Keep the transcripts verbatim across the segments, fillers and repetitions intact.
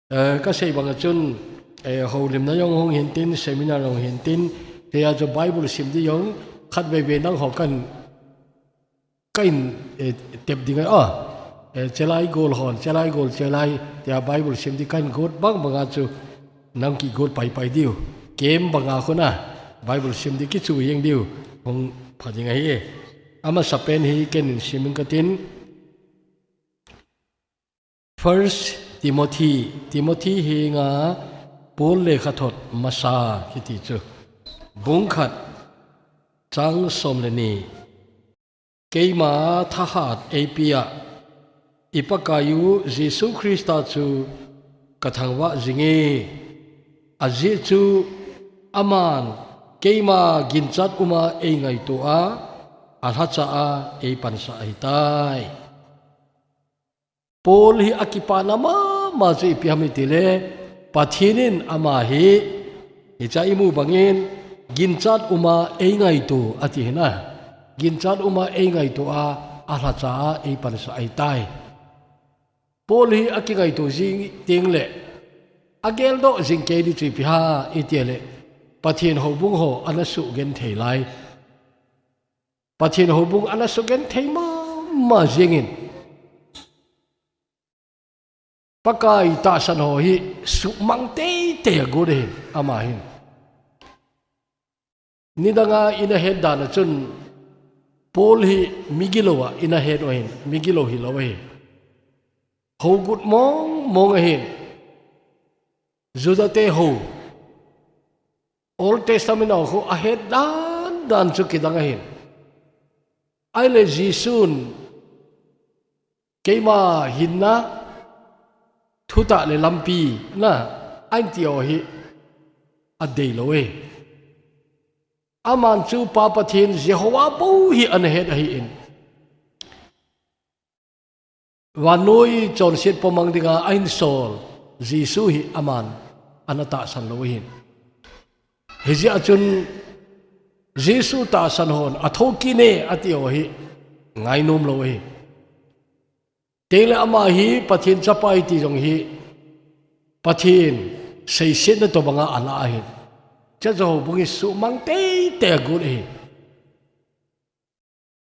Eh, ka sei banga chun, eh, houlimna jong hung hintin, seminar jong hintin, tia chu Bible sim di jong, khat veve nangho kan, ka in, eh, tep ding a, eh, chelai gol hon, chelai gol, chelai, tia Bible sim di kan got bang banga chu, nang kigot pai pai diu. Kem banga khuna, Bible sim di kichu jeng diu, hung pha ding ahi. Amasapen hi ken in simin katin, First Timothy, Timothy henga Paul lekhathot masa kiti chu. Bung khat, chang som le ni. Keima thahat eipia, i Pakaiyu Jesu Christa chu ka thangvah jinge. Ajeh chu aman keima ginchat uma eingaito a, alhacha a eipansah ahitai. Paul hi akipana mama chu ipi ham itile, Pathen in ama hi, hicha imu bangin, ginchat uma eingaito ati hina. Ginchat uma eingaito a, alhacha a eipansah ahitai. Paul hi akingaito jing tengle, ageldoh jing kei di chu ipi ham itile, Pathen houbung ho ana sugenthei lai. Pathen houbung ana sugenthei mama jingin. Pakai tahsan ho hi sumang teitei agot ahin, ama hin. Nidanga ina het dan a chun Paul hi migilou a ina het u ahin, migilou hilou ahi. Hougut mong mong ahin. Juda te hou. Old Testament a khu ahet dan dan chu kidang ahin. Ahile Jesun keima hinna, thutah le lampi na, ahin ti ho hi adeilou e. Aman chu Pa Pathen Jehovah bou hi ana het ahin. Vannoi chonset pomang dinga ahin sol Jesu hi aman ana tahsan lou ahin. Hijeh a chun Jesu tahsan hon athoukit e ati ho hi ngainom lou ahi. Tengle ama hi Pathen chapa ahi ti jong hi Pathen seisetna tobanga alah ahin. Chuche chu houbung hi sumang teitei agot ahi.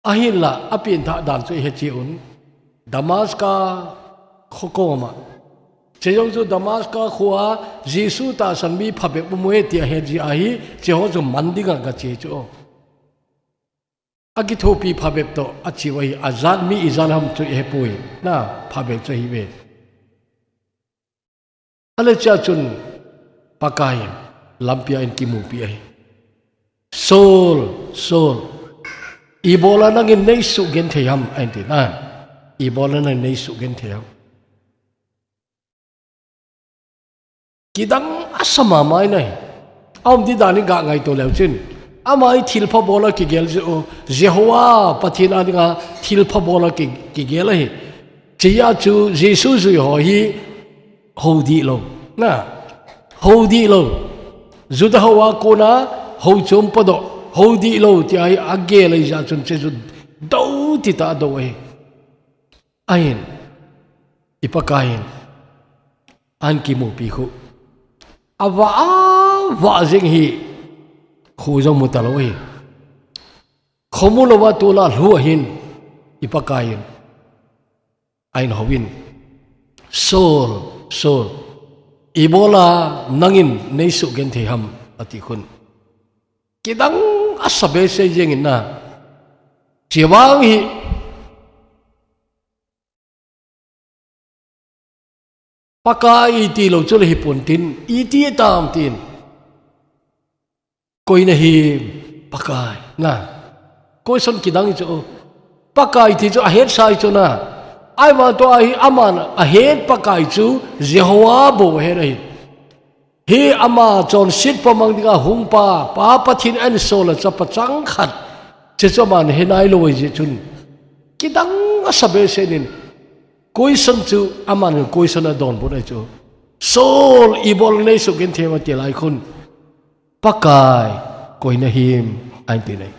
Ahinla, apenthah dan chu ihe cheh un. Damascus kho koma. Chuche jong chu Damascus khoa Jesu tahsan mi phabep um uve ti ahet jeh ahi, chuche ho chu man dinga gache chu. Akithopi phabep toh ache u ahi, ajat mi ijat ham chu ihepoi. Na, phabep chu ahiuve. Ahile chuche a chun Pakai in lampia ahin kimupi ahi. Saul, Saul, ibola nangin neisugenthei ham ahin ti na. Ibola nangin neisugenthei ham. Kidang asa mama ahi. Aum di dan in ga ngaito leu chun. Ama hi thilpha bola kigel jeh u, Jehovah Pathen a dinga thilpha bola ki, kigel ahi. Chuche a chu Jesu jui ho hi hou dihlou. Na, hou dihlou. Juda ho a kona hou chom podoh, hou dihlou tia hi agel ahi jeh a chun chuche chu dou titah a dou ahi. Ahin, i Pakai in, ahin kimupi khu. Avah, avah jing hi, khu jong mu talou ahi. Khomu louva tula lhu ahin, i Pakai in, ahin houvin. Saul, Saul, ibola nangin neisugenthei ham, ati khun. Kidang asa behseh jengin na. Chuche vang hi, Pakai tilou chu le hipon tin, iti tam tin. Koi nahim, Pakai, na. Koi son kidang chu, Pakai ti chu ahetsa chu na. Ahivang tua hi aman ahet Pakai chu Jehovah bou ahet ahi. Hi ama chonset pomang dinga hungpa, Pa Pathen ahin sol a chapa changkhat. Chuche chu aman he nailou ahi jeh chun. Kidang asa behseh in. Koi son chu aman koi son adonbut ahi chu. Saul, ibola neisugenthei ham ati lai khun. Pakai, koi nahim, ahin ti nai.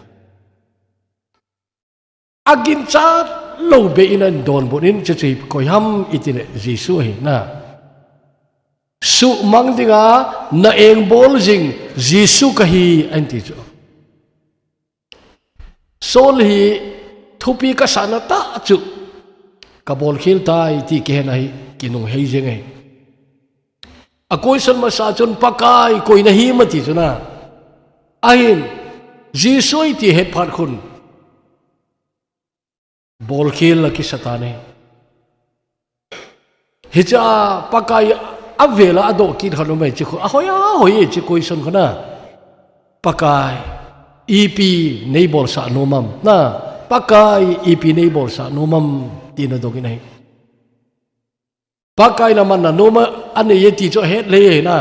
Aginchat lou bei in ahin donbut in chuche chu koi ham itile Jesu ahi na. Suhmang dinga na engbol jing Jesu kahi, ahin ti chu. Saul hi thupi kasahna tah chu kabolkhel tai ti kihen ahi, kinunghei jeng ahi. A question masa chun Pakai koi nahim ati chu na. Ahin, Jesu ahi ti het phat khun bolkhel a kisa tan ahi. Hiche a Pakai avel a adoh kit khat um e, hiche khu ahoi ahoi e, hiche question khu na. Pakai, ipi neibolsah nom am? Na, Pakai, ipi neibolsah nom am? Tin adong in ahi. Pakai in aman na nom a anei e ti chu ahet lheh e na.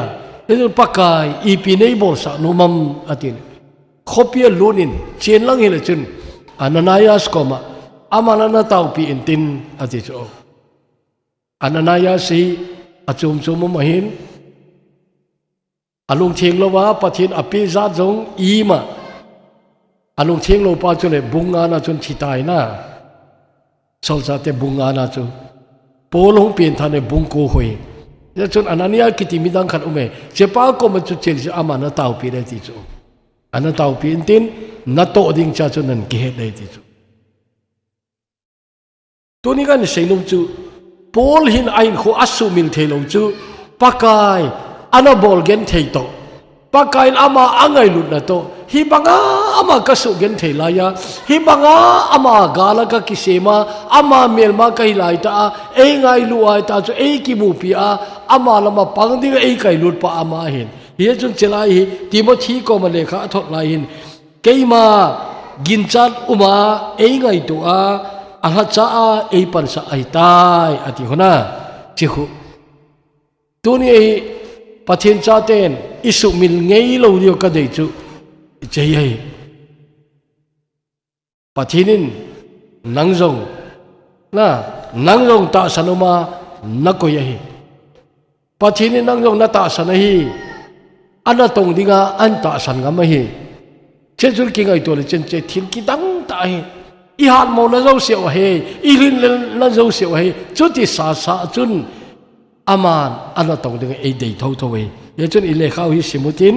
Hichun Pakai, ipi neibolsah nom am? Atin. Khopi a lut in, chen lang hile chun, Ananias koma, aman ana taopi intin, ati chu. Ananias hi achom chom um ahin, alungtheng louva Pathen apeh jat jong ima, alungtheng lou pa chule bung nga na chun thi tai na. Solchahte bung nga na chu. Paul hung pen than e bung ko khu hi. Hichun Anania kiti midang khat um e. Hichepa koma chu chen jeh a aman ana taopi le ti chu. Ana taopi intin, natoh ding cha chu nahin kihet le ti chu. Tuni kahin seinom chu, Paul hin ahinkho asuhmil thei lou chu, Pakai ana bol genthei toh, Pakai in ama angailutna toh, hibanga ama kasuh genthei laiya, hibanga ama gal a kakisem a, ama melma kahi laitah a, eingailu laitah chu eikimupi a, ama lama pang dinga eikailut pa ama ahin. Hichun chelai hi Timothy koma lekha athot lai hin, keima ginchat uma eingaito a, alhacha a eipansah ahitai, ati khu na. Hiche khu. Tuni hi Pathen chaten isuhmil ngei lou diu kadei chu hiche hi ahi. Pathen in nang jong, na, nang jong tahsan uma nakoi ahi. Pathen in nang jong natahsan ahi. Ana tong dinga ahin tahsan ngam ahi. Hiche chun kingaito le chun hiche thil kidang tah ahi. Ihatmona jouse u ahi, ilhinlelna jouse u ahi. Chuti sasa chun aman ana tong dinga eidei thotho ahi. Hichun ilekha u hi sim utin,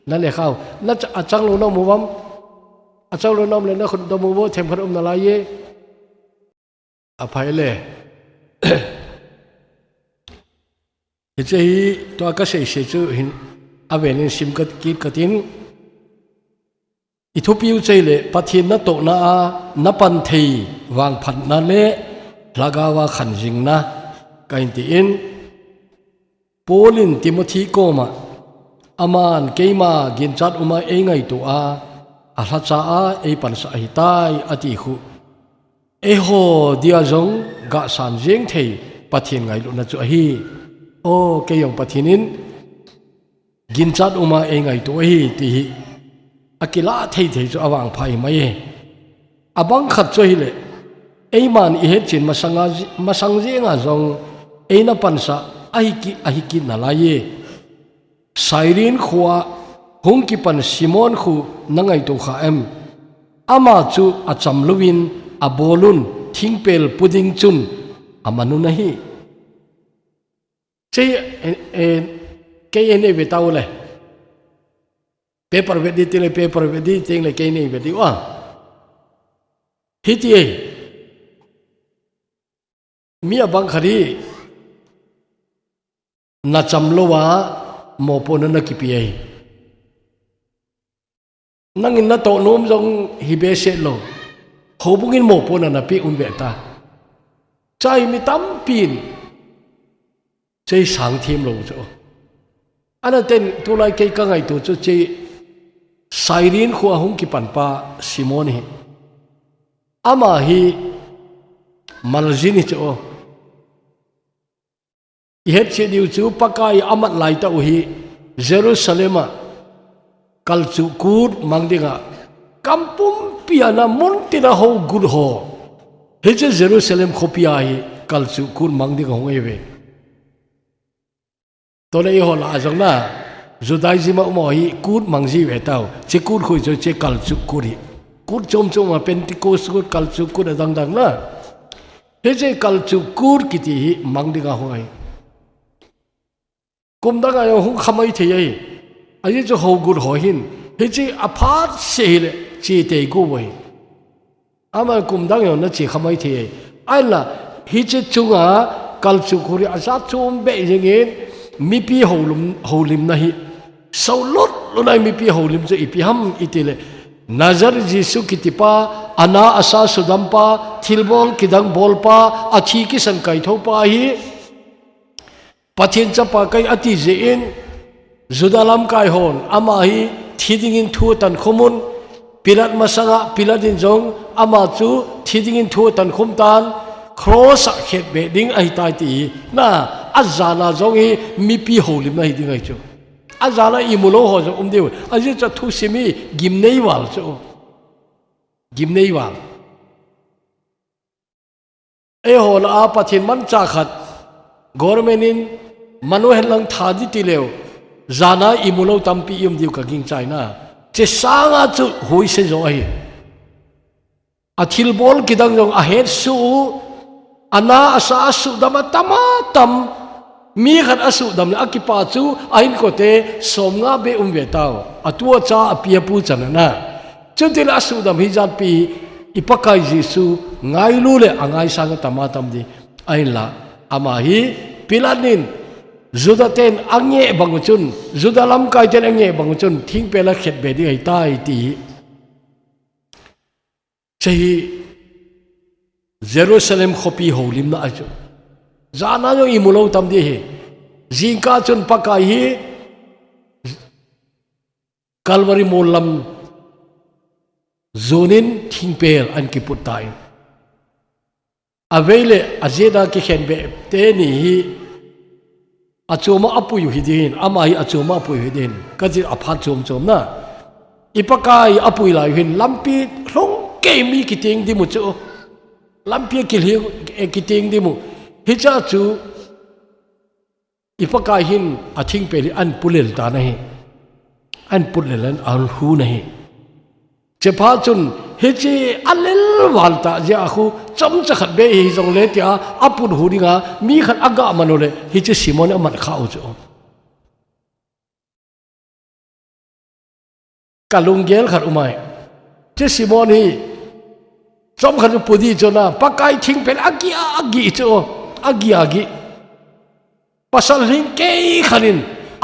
nalekha u, na ch-, achang lou naum uvam? Achang lou naum le nakhut dom uvo, themkhat um nalai e. Aphai le. Hiche hi tua kaseise chu hin avel in sim kit katin. Ithupiu chu ahile Pathen natohna a napan thei vangphatna le lhagao a khanjingna kahin tin. Paul in Timothy koma, aman keima ginchat uma eingaito a, alhacha a eipansah ahitai ati khu, eiho dia jong gahsan jeng thei Pathen ngailutna chu ahi. O, kei jong Pathen in ginchat uma eingaito ahi ti hi akilah thei thei chu avangpha ahi mai e. Abang khat chu ahile, eiman ihetchen masanga, masang jenga jong eina pansah ahi ki, ahi kit nalai e. Cyrene khoa hung kipan Simon khu nangaito kha em? Ama chu acham louvin abolun thingpel pu ding chun amanun ahi. Hiche, eh, eh, kei eina ve tau le. Paper vet di tile paper vet di, teng le kei nei vet di ua. Hiti e. Mi abang khat hi nacham louva mopohna nakipe ahi. Nangin natoh nom jong hi behseh lou. Houbung in mopohna napeh un ve ta. Chai mi tampin. Hiche sang them lou chu. Ana ten tulai kei kangaito chu hiche Cyrene khoa hung kipan pa Simon hi. Ama hi maljin hi chu. Ihet cheh diu chu Pakai amat laitah u hi Jerusalem a kalchuh kut mang dinga, kam pumpi a na mun tina hou gut ho. Hiche Jerusalem khopi a hi kalchuh kut mang dinga hung ahi ve. Tole eiho lah a jong na, Judaism a um ho hi kut mang ji ve tau. Hiche kut khu chu hiche kalchuh kut hi. Kut chom chom a Pentecost kut, kalchuh kut adang dang na. Hiche kalchuh kut kiti hi mang dinga hung ahi. Kum dang a jong hung khamai thei ahi. Ajeh chu hougut ho hin, hiche aphat seh hile, che tei gu ahi. Ama kum dang jong na che khamai thei ahi. Ahinla, hiche chunga kalchuh khuri ajat chom beh jengin, mipi houlim, houlimna hi. Sou lut lut a mipi houlim chu ipi ham itile, Nazareth Jesu kitipa, ana asa sudampa, thilbol kidang bolpa, athi kisan kaithoupa hi, Pathen chapa kahi ati jeh in, Juda lamkai hon, ama hi thi dingin thu atankhum un, Pilat masanga, Pilat in jong, ama chu thi dingin thu atankhum tan, cross a khetbeh ding ahitai ti hi, na, ajana jong hi mipi houlimna hiding ahi chu. Ajana imu lou ho jong um diu, ajeh chu athusim hi gimnei val chu. Gimnei val. Eiho lah a Pathen manchah khat, government in manu henlang tha ding tileu, jana imu lou tampi i um diu ka gingchai na. Hiche sanga chu huise jo ahi. Athilbol kidang jong ahetsuh u, ana asa asudam atam atam, mi khat asudam le akipa chu ahinkote somnga beh um ve tau. Atu acha api apu chan ana. Chutile asudam hijat pi i Pakai Jesu ngailu le angaisang atam atam ding. Ahinla, ama hi Pilat in, Juda ten angeh bang u chun, Juda lamkai ten angeh bang u chun, thingpel a khetbeh ding ahitai ti hi. Hiche hi Jerusalem khopi houlimna ahi chu. Jana jong imu lou tam ding ahi. Jingkah chun Pakai hi Calvary mol lam jonin thingpel ahin kiput tan. Avei le ajet a kikhenbeh teni hi achoma apui u hiding, ama hi achoma apui u hiding, kaji aphat chom chom na. I Pakai apui lai u hin lampi lhung kei mi kiteng dimu chu. Lampi kilhi, eh, kiteng dimu. Hicha chu I Pakai hin athingpel hi ahin pulel tan ahi. Ahin pulel in ahin hu ahi. Hiche phat chun hiche alel val tah jeh a khu chomcha khat beh hijongle tia aput hu dinga mi khat aga man u le hiche Simon amat kha u chu. Ka lunggel khat um ahi. Hiche Simon hi chomkhat chu pu ding chu na, Pakai thingpel agih a agih chu, agih a agih. Pasal lhing kei khat in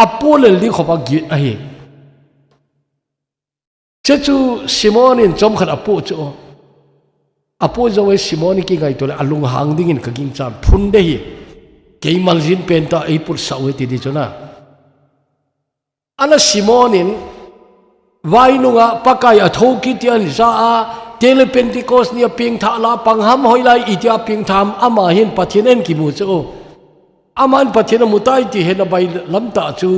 apulel ding khop agih ahi. Hiche chu Simon in chomkhat apu chu. Apu jou hi Simon in kingaito le alunghang dingin ka gingchan phun ding ahi. Kei maljin pen tah eiput sah u ahi ti ding chu na. Ahinla Simon in, vai nunga Pakai athou kit tia ahin ja a, tele Pentecost ni a pengthah la, pang ham hoilai itia pengthah ham, ama hin Pathen ahin kimu chu. Ama hin Pathen amu tai ti hin abailam tah chu,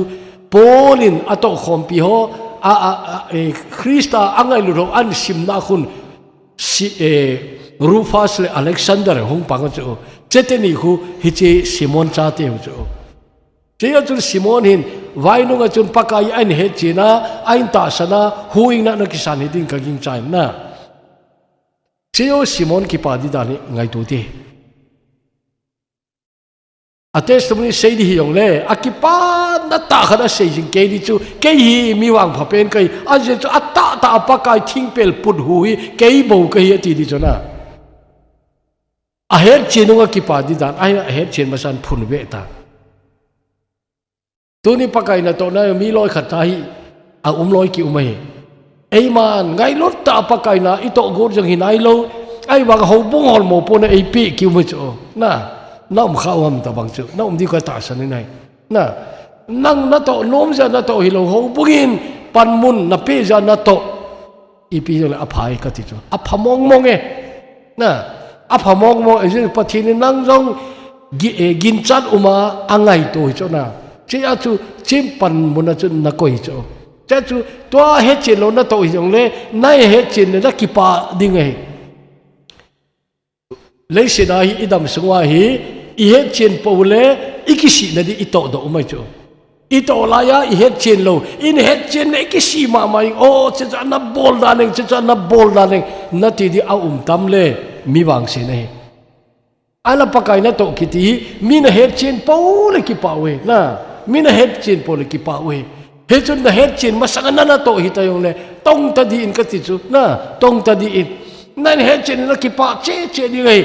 Paul in atohkhompi ho, a, a, a, eh, Christa angailut ho ahin simna khun, si, eh, Rufus le Alexander hung pang chu. Hiche teni khu, hiche Simon chate u chu. Hiche a chun Simon hin, vai nunga chun Pakai ahin hetchen a, ahin tahsan a, huhhingna ana kisan hiding ka gingchan na. Hiche a Simon kipa ding dan hi ngaito te. A testimony sei ding hijongle, akipana tah khat asei jing kei ding chu, kei hi mi vangpha pen kahi, ajeh chu atahtah a Pakai thingpel put hu hi, kei bou kahi ati ding chu na. Ahetchen nunga kipa ding dan, ahin ahetchen masan phun ve ta. Tuni Pakai natohna mi loi khat tah hi, aum loi kium ahi. Eiman, ngailut tah a Pakai na itoh got jong hi nailou, ahivang houbung holmo pon a eipeh kium ahi chu. Na, naum kha u ham tabang chu, naum ding katahsan in ahi. Na, nang natoh nom jeh a natoh hilou, houbung in panmun napeh jeh a natoh. Ipi jongle apha e kati chu. Apha mong mong e. Na, apha mong mong e, Pathen in nang jong gi-, eh, ginchat um a angaito hi chu na. Hiche a chu, hiche panmun a chu nakoi hi chu. Hiche a chu, tua hetchen lou natoh hijongle, nahetchen le nakipa ding ahi. Leiset a hi idam sung uva hi, ihetchen pou le, ikisihna ding itoh doh um ahi chu. Itoh laiya ihetchen lou, ihetchen le ikisih mama in, o, hiche chu ana bol dan eng, hiche chu ana bol dan eng, nati ding aum tam le, mi vangse nahi. Ahinla Pakai natoh kiti hi, mi nahetchen pou le kipa uve, na. Mi nahetchen pou le kipah uve. Hichun nahetchen masanga nana toh hita jongle, tong tadih in kati chu, na, tong tadih in. Nahetchen na kipah cheh cheh ding ahi.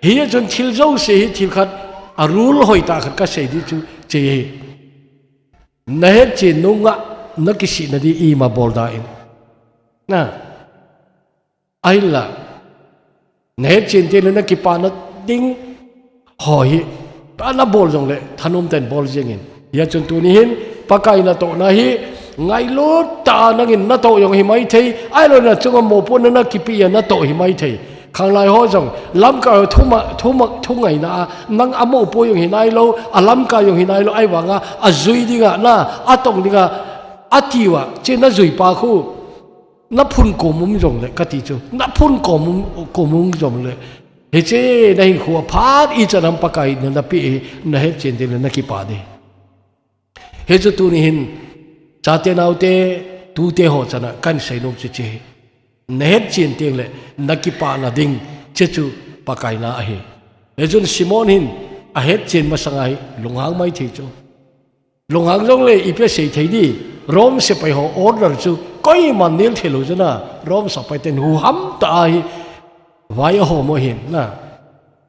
Hichun thil jouse hi thil khat, a rule hoitah khat kasei ding chu, hiche hi. Nahetchen nunga, nakisihna ding ima bolda in. Na. Ahinla, nahetchen teng le nakipana ding ho hi, ana bol jongle, thanom tah in bol jengin. Hichun tuni hin, Pakai natohna hi, ngailut tah a nangin natoh jong hi maithei, ahilou nachunga mopohna nakipeh a natoh hi maithei. Khanglai ho jong, lamkai ho thuma, thuma, thungaina a, nang amopo jong hi nailou, alamkai jong hi nailou, ahivanga, ajui dinga, na, atong dinga, atiuva, hiche najui pa khu, naphun kom um jongle, kati chu. Naphun kom um, kom um jongle. Hiche nahinkho a phat ichan ham Pakai in napeh hi, nahetchen teng le nakipah ding. Hichu tuni hin, chate naote, tute ho chana, kahin seinom chu hiche hi. Nahetchen teng le, nakipana ding, hiche chu Pakai na ahi. Hichun Simon hin, ahetchen masanga hi, lunghang maithei chu. Lunghang jongle ipi asei thei ding, Rome sepai ho order chu koiman nel thei lou chu na, Rome sepai ten huham tah a hi vai ahom u ahin na.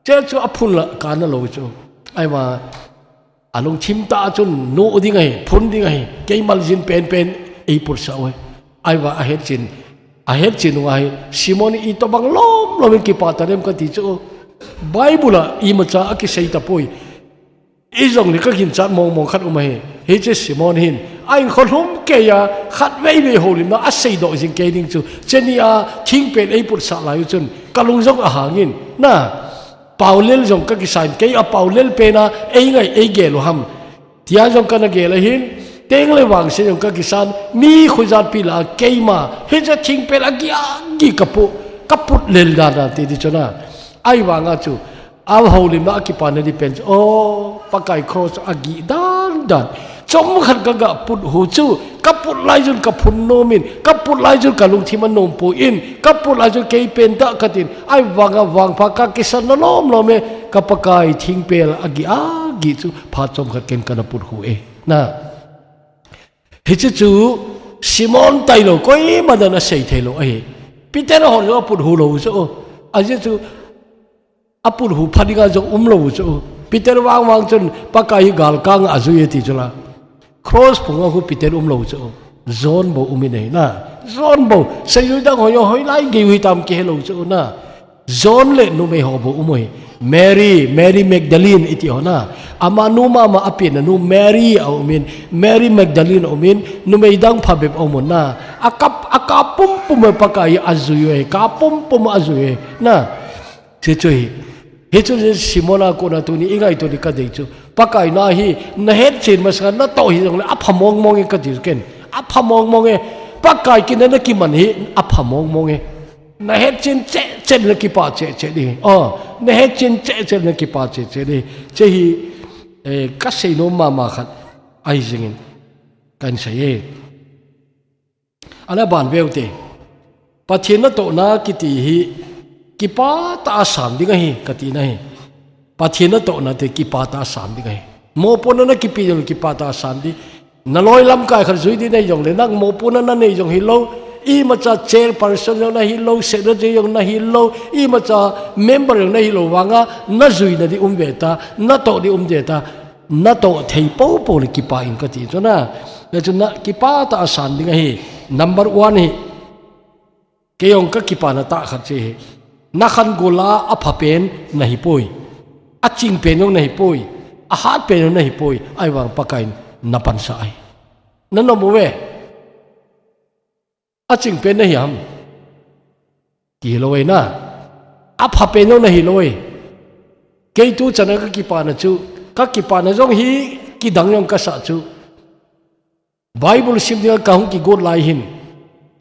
Hiche chu aphun la kana lou chu. Ahivang alungthim tah a chun noh ding ahi, phun ding ahi, kei maljin penpen eiputsah u ahi. Ahivang ahetchen, ahetchen u ahi, Simon itobang lomlom in kipah tadem kati chu. Bible a imacha akisei tapoi. Ijongle kaginchat mongmong khat um ahi. Hiche Simon hin, ahinkho lhumkeiya, khatvei vei houlimna aseidoh jing kei ding chu. Hiche nia thingpel eiputsah lai u chun, kalung jong ahangin, na, paolel jong kakisan, kei a paolel pena, eingai eigel u ham. Tia jong kana gel ahin, teng le vangse jong kakisan, mi khojatpi lah a keima, hiche thingpel agih agih kapu, kaput lel dan dan ti ding chu na. Ahivanga chu, ahoulimna a kipana ding pen chu, o, Pakai cross agih dan dan. Chomkhat kaga put u chu, kaput lai chun kaphun nom in, kaput lai chun kalungthim anom poi, kaput lai chun kei pentah katin, ahivanga vangpha kakisan na lomlom e, ka Pakai thingpel agih agih chu, phat chomkhat ken kana put u e, na. Hiche chu, Simon tailou, koima dan asei thei lou ahi. Peter hon jong aput u lou chu, ajeh chu, aput u pha dinga jong umlou chu. Peter vangvang chun Pakai hi galkang a ajui e ti chu la. Cross phunga khu Peter umlou chu. John bou um in ahi na. John bou. Seijui dang ho jong hoilai gei u hitam kihelou chu na. John le numei ho bou um u ahi. Mary, Mary Magdalene iti ho na. Amanu mama apenna nu Mary aum in. Mary Magdalene aum in. Numei dang phabep aum un na. Akap, akap pumpum a Pakai ajui u ahi. Kap pumpum a ajui u ahi na. Hiche chu hi. Hichu Simon a kona tuni, ingaito ding kadei chu. Pakai na hi, nahetchen masanga natoh hijongle, apha mongmong e kati ken. Apha mongmong e. Pakai kina nakiman hi, apha mongmong e. Nahetchen cheh cheh le kipah cheh cheh ding. O, nahetchen cheh cheh le kipah cheh cheh ding. Hiche hi, eh, kaseinom mama khat ahi jingin. Kahin sei e. Ana ban veu te. Pathen natohna kiti hi kipah tah a san ding ahi, kati na hi. Pathen natohna te kipah tah a san ding ahi. Mopohna nakipeh jong kipah tah a san ding. Naloi lamkai khat jui ding nahi jongle, nang mopohna nanei jong hilou, imacha chairperson jong nahilou, secretary jong nahilou, imacha member jong nahilou vanga, najuina ding um ve ta, natoh ding um ve ta. Natoh thei poupou le kipah in kati chu na. Hichu na kipah tah a san ding ahi. Number one hi. Kei jong kakipana tah khat chu hi. Nakhan gol a aphapen nahipoi. Achingpen jong nahipoi. Ahatpen jong nahipoi. Ahivang Pakaiyin napansah ahi. Nanom uve. Achingpen nahi ham? Kihilou e na. Aphapen jong nahilou e. Kei tuchan a kakipana chu, kakipana jong hi kidang jong kasah chu. Bible sim dinga kahung kigot lai hin.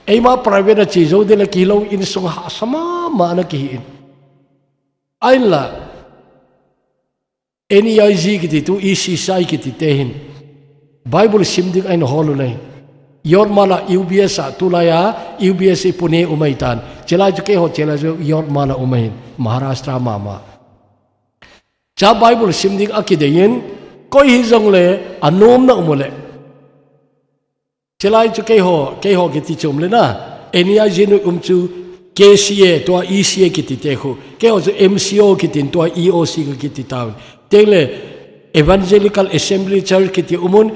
Eima private a che jou ding le kihilou, insung hahsa mama ana kihi in. Ahinla, N E I G kiti tu, E C C I kiti te hin Bible sim ding ahin hol u ahi. Yawtmala U B S a, tulai a U B S i Pune um ahitan. Chulai chu keiho chulai chu Yawtmala um ahin, Maharashtra mama. Cha Bible sim ding akidei in, Koi hijongle, anomna um uleh. Chulai chu keiho, keiho kiti chu um le na. Eni a jinu um chu K C A, tua E C A kiti te khu. Keiho chu M C O kitin tua E O C ka kiti tauvin. Tengle Evangelical Assembly Church kiti umun,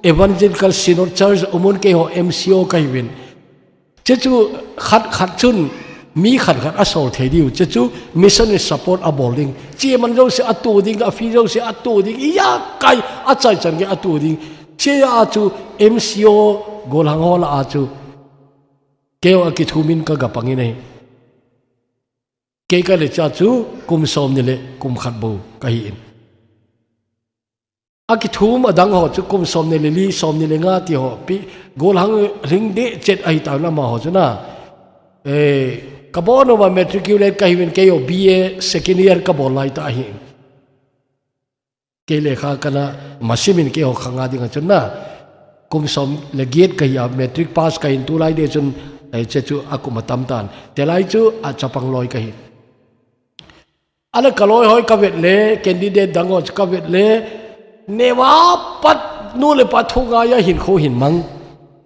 Evangelical Synod Church umun keiho M C O kahiuvin. Chechu khat khat chun, mi khat khat asol thei diu. Chechu mission in support abol ding. Cheman jouse atu ding, a fee jouse atu ding. Ijakai, achai chan gei atu ding. Chea chu M C O golhang ho lah a chu. Keiho akithumin ka gapangin ahi. Kei kale cha chu kum somni le kum khat bou kahin. Akithum adang ho chu kum somni le li, somni le nga ti ho pi, golhang ring deh chet ahi tauna amaho chu na. Eh, kabon uva matriculate kahiuvin keiho B A second year kabol lai ta ahi. Kei lekha kana masimin keiho khanga dinga chun na. Kum som le get kahia matric pass kahin tulai deh chun, eh, chechu akum atam tan. Telai chu achapang loi kahi. Ana kaloi hoi kavet le, candidate dang ho chu kavet le, neo a pat nu le pa thu ngaiya hinkho hin mang.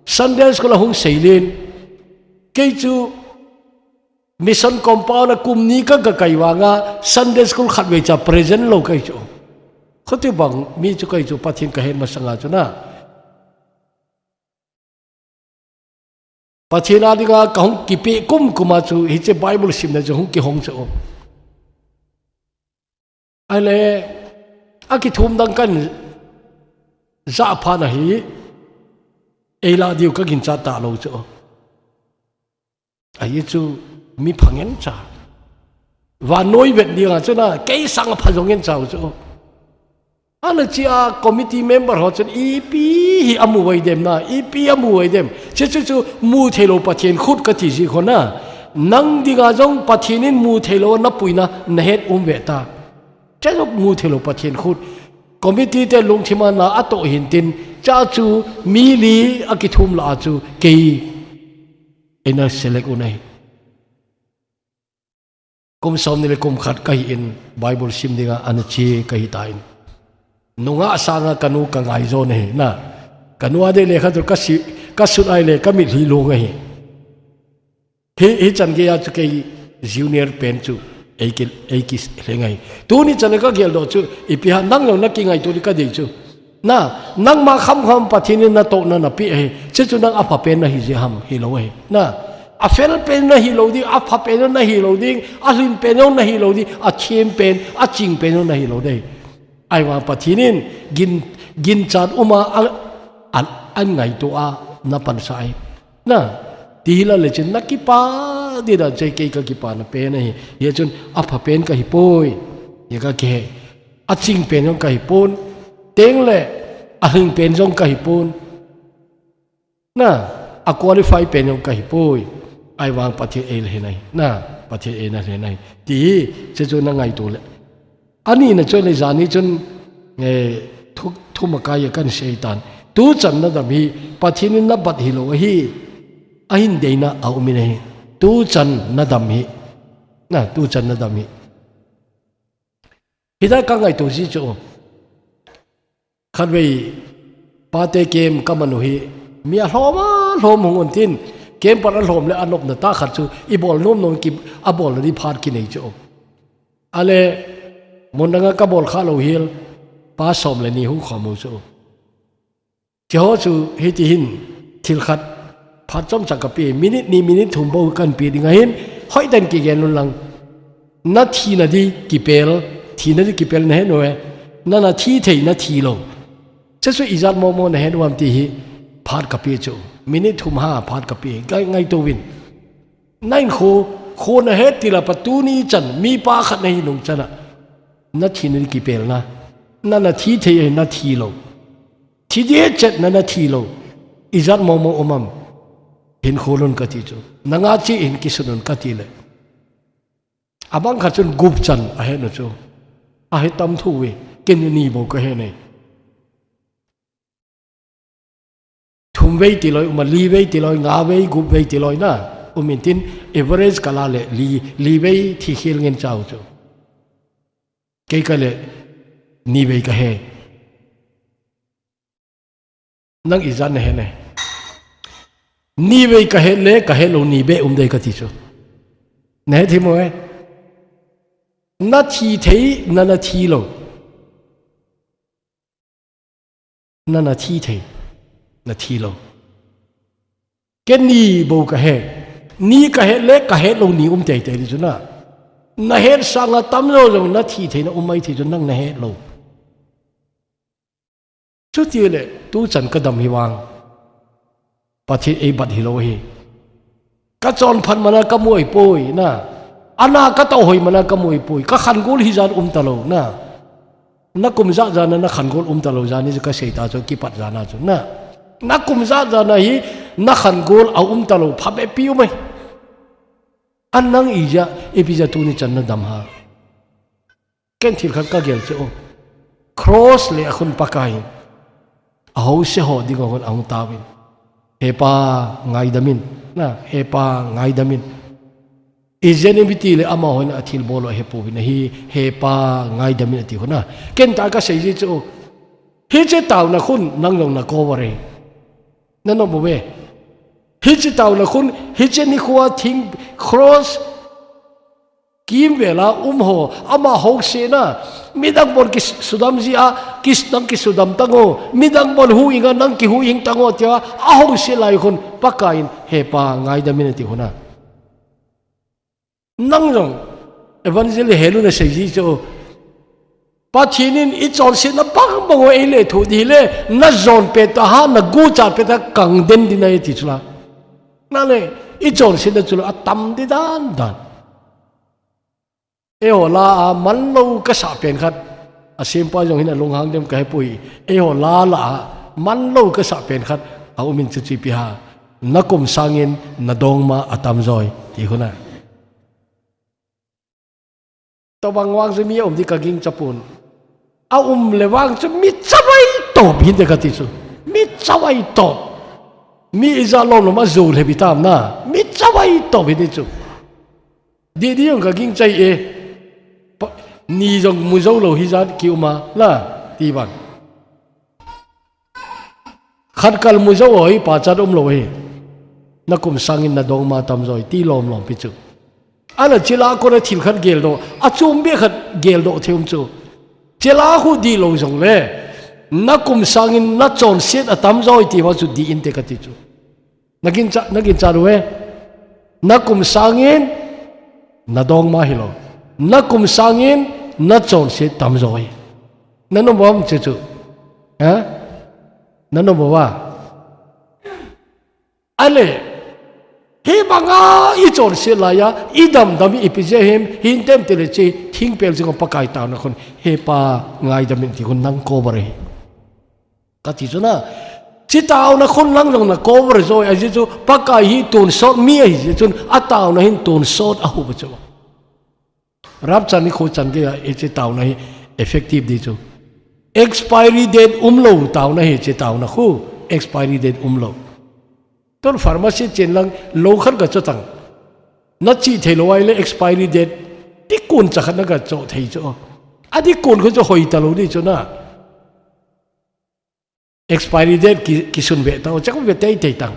Sunday school a hung seilen. Kei chu mission compound a kum ni ka, kakai vanga, Sunday school khatvei cha present lou kahi chu. Khuti bang, mi chu kahi chu Pathen kahet masanga chu na. Pathen a dinga kahung kipe kum kuma chu hiche Bible simna chu hung kihong chu. Ahile, akithum dang kan ja phat na hi, eilah diu ka ginchat talou chu. Ahi chu, mi phangen cha. Vannoi vet dinga chu na, kei sanga pha jong ngen chau chu. Ana chia committee member ho chun ipi hi amu vai dem na, ipi amu vai dem. Che chu chu mu theilou Pathen khut kati ji kho na. Nang dinga jong Pathen in mu theilou napuina nahet um ve ta. Che chu mu theilou Pathen khut. Committee te lungthima na atoh hin tin, cha chu mi li akithum lah a chu kei eina select u ahi. Kum somni le kum khat kahin Bible sim dinga ana che kahi tan. Nungah sanga kanu kangai jo ahi na. Kanu a dei lekha chu kasi, kasut ai le kamitlhi long ahi. Hi, hichan geiya chu kei junior pen chu eiki, eiki lheng ahi. Tuni chan a kagel doh chu ipi ham nang jong nakingaito ding kadei chu. Na, nangma khamkham Pathen in natohna napeh ahi, che chu nang apha pen nahi jeh ham, hilou ahi. Na, afel pen nahi lou ding, apha pen nahi lou ding, alhin pen jong nahi lou ding, athem pen, aching pen jong nahi lou ding. Ahivang Pathen in gin, ginchat uma a, a, angaito a napansa ahi. Na, ti hilale chun nakipa ding dan chu kei kakipana pen ahi. Hia chun apha pen kahi poi. Hia kakihe. Aching pen jong kahi pon, tengle ahing pen jong kahi pon. Na, a qualify pen jong kahi poi. Ahivang Pathen eina lhen ahi. Na, Pathen eina lhen ahi. Ti hi, che chu nangaito le. Ani na chu le jani chun, eh, thu, thum a kai a kan sei tan. Tuchan nadam hi, Pathen in nabat hilou ahi. Ahin deina aum in ahi. Tuchan nadam hi. Na, tuchan nadam hi. Hita kangaito ji chu. Khatvei pate camp kaman u hi, mi alhom alhom hung un tin, camp pan alhom le anopna tah khat chu, ibol nom nom ki, abolna ding phat kinei chu. Ale, mun danga kabol khalou hel, pa som le ni hung khom u chu. Keiho chu hiti hin, thil khat, phat chomcha kape, minute ni, minute thum bou kanpe ding ahin, hoitah in kigen un lang. Nathina ding kipel, thina ding kipel nahet uve, nana thi thei nathi lou. Che chu ijat momo nahet u ham ti hi, phat kape chu, minute thum ha, phat kape, ngai, ngaito uvin. Nahin kho, kho nahet tila pat tuni chan, mipa khat nahi nung chan a. Nathina ding kipel na, nana thi thei ahi nathi lou. Thi ding chet nana thi lou. Ijat momo um ham. Hin khol un kati chu. Nanga che hin kisun un kati le. Abang khat chun gup chan ahet u chu. Ahet tam tho uve. Ken ni bou kahe nai. Thum vei tiloi, um a li vei tiloi, nga vei, gup vei tiloi na. Um in tin average kala le li, li vei thi khel ngen chau chu. Kei kale ni vei kahe. Nang ijat nahet ne? Ni vei kahet le, kahet lou ni beh um dei kati chu. Nahet him uve? Nathi thei, na, nathi lou. Na, nathi thei, nathi lou. Ken ni bou kahe. Ni kahet le, kahet lou ni um teitei ding chu na. Nahet sanga tamjo jong nathi thei na um mai thei chu nang nahet lou. Chutile, tuchan kadam hi vang, Pathen eibat hilou hi. Kachonphat mana kamu ahipoi na. Ana katoh hoi mana kamu ahipoi. Kakhan gol hijat um talou na. Nakum jat jat na nakhan gol um talou jat ni chu kasei ta chu kipat jat na chu na. Nakum jat jat na hi nakhan gol aum talou phabep pi um ahi. Anang ijat, ipi jeh a tuni chan nadam ham? Ken thil khat kagel chu. Cross le akhun Pakai in ahouse ho dinga khun ahung taovin. He Pa, ngaidam in. Na, He Pa, ngaidam in. Ijeh inem itile amahon athilbol u ahepouvin ahi, He Pa, ngaidam in ati khun a. Ken tah kasei ji chu. Hiche taona khun nang jong na cover e. Nanom uve? Hiche taona khun, hiche nikho a thing cross kimvel a um ho, ama housena, midang bon kisudam jia, kis-, nang kisudam tango, midang bon huhhing a, nang kihuhhing tango tia ahouse lai khun, Pakai in, He Pa, ngaidam in ati khun a. Nang jong, evangelist Helu nasei ji chu, Pathen in ichonsetna bangbang u eilethuh ding hile, najon pet a ha, nagucha pet a kangden ding ahi ti chu la. Nale, ichonsetna chu la atam ding dan dan. Eiho la a manlou kasah pen khat. Asempa jong hin alunghang dem kahepoi. Eiho la la a manlou kasah pen khat aumin, chuche ipi ham? Nakum sangin nadongma atamjoi, ti khun a. Tobang vang chu mi aum ding kagingcha pon. Aum le vang chu mi chavai tah hinte kati chu. Mi chavai tah. Mi ijat lom lom a jou le hitam na. Mi chavai tah hinte chu. Didi jong kagingchai e. Pa, ni jong mu jou lou hijat kium a la, ti vang. Khat kal mu jou hoi pachat umlou hi. Nakum sangin nadongma tamjoi, ti lom lom pi chu. Ahile chule kona thil khat geldoh, achom beh khat geldoh thei um chu. Chule khu dihlou jongle, nakum sangin nachonset atamjoi ti vang chu dih inte kati chu. Naginchat, naginchat uve. Nakum sangin nadongma hilou. Nakum sangin nachonset tamjoi. Nanom uvam chuchu? Ha? Nanom uva? Ahile, hibanga ichonset laiya, idamdam hi ipi jeh ham, hintem tile hiche thingpel jing a Pakai taona khun, He Pa, ngaidam in ti khun nang cover ahi. Kati chu na, hiche taona khun nang jong na cover joi, ajeh chu Pakai hi tonsot mi ahi jeh chun, ataona hin tonsot ahup chu. Rapture nikho chan geiya hiche taona hi effective ding chu. Expiry date umlou taona hi hiche taona khu, expiry date umlou. Tun pharmacy chen lang lou khat gacho tan. Nache theilou ahile expiry date dikon cha khat nagacho thei chu. Adikon khu chu hoi talou ding chu na. Expiry date ki, kisun ve tau, check ve teitei tang.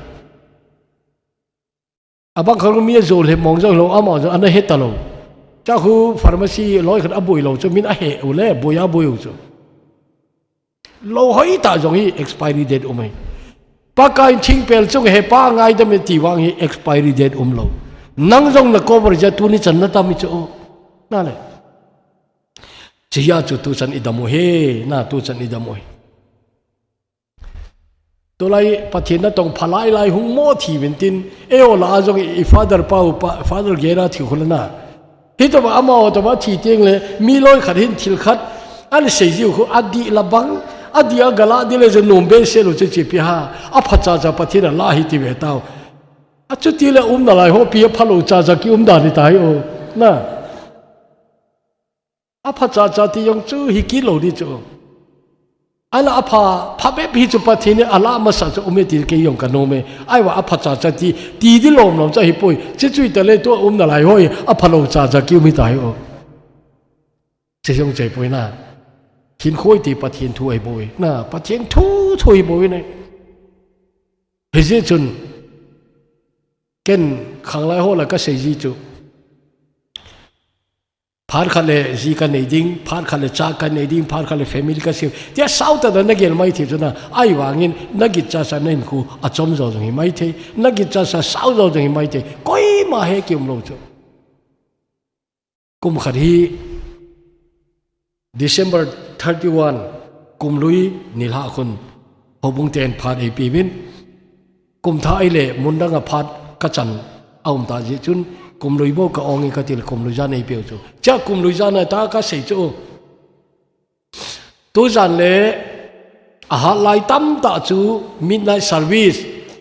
Abang khat mi ajou le mong jou lou, ama jong ana he talou. Chule khu pharmacy loi khat aboi lou chu, min ahe u le, boi aboi u chu. Lou hoitah jong hi expiry date um ahi. Pakai thingpel chung He Pa ngaidam in ti vang hi expiry date umlou. Nang jong na cover jeh a tuni chan nadam hi chu. Nale. Hiche jeh a chu tuchan idam u hi, na tuchan idam u hi. Tulai Pathen natong phalai lai hung mo thei uvin tin, eiho lah a jong i father pa u pa, Father Gera thi khu le na. Hitobang amaho tobang thi teng le, mi loi khat hin thil khat, ana sei jiu khu adih la bang, adih a galah ding le jong nom behseh lou chu hiche ipi ham, apha chacha Pathen in alah ahi ti ve tau. Achuti le umna lai ho pi aphalou chacha kium dan hi tai o, na. Apha chacha ti jong chu hi kit lou ding chu. Ahinla apha, phabep hi chu Pathen in alah masa chu um e ti kei jong kanom e. Ahivang apha chacha ti, ti ding lom lom chu ahipoi. Chuche tah le tua umna lai ho hi aphalou chacha kium hi tai o. Hiche jong hiche poi na. Hinkho hi ti Pathen thu ahibou e. Na, Pathen thu, thu ahibou e na. Hijeh chun, ken khanglai ho la kasei ji chu. Phat khat le ji kanei ding, phat khat le cha kanei ding, phat khat le family kasem. Tia sao tah tah nagel maithei chu na, ahivangin nagitcha sa nahinkho achom jo jong hi maithei, nagitcha sa sao jo jong hi maithei, koima he kium lou chu. Kum khat hi December thirty-one, kum lui nilhah khun houbung ten phat eipeuvin. Kum thah ahile mun danga phat kachan aum ta jeh chun, kum lui bou ka-ong e kati le kum lui jan eipeu chu. Chua kum lui jan a ta kasei chu. Tujan le ahat lai tamtah chu midnight service,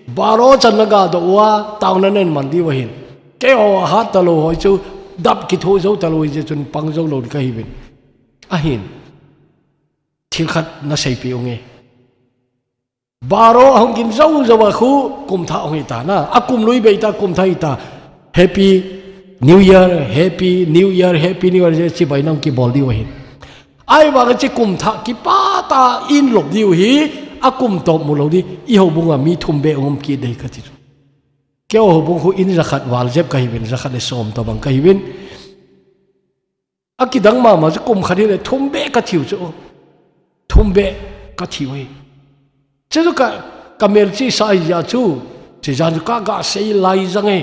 baro chan naga doh uva, taona naman diu ahin. Keiho ahat talou ho chu dap kitho jou talou hijeh chun pang jou lou kahiuvin. Ahin. Thil khat naseipeh unge. Baro ahung gin jou jou a khu kum thah ahung hita na. Akum lui bei ta, kum thah hita. Happy New Year, Happy New Year, Happy New Year, chibai nahung kibol diu ahin. Ahivang a chu kum thah kipah tah in lop diu hi, akum tawp mu lou di, i houbung a mi thum beh um kit ding kati chu. Keiho houbung khu in jakhat val jep kahiuvin, jakhat le som tobang kahiuvin. Akidang mama chu kum khat hile thum beh kathiu chu. Thum beh kathiu hi. Chu chu ka, ka melchih sa ahi jeh chu. Chu jan chu ka, ka sei lai jang e.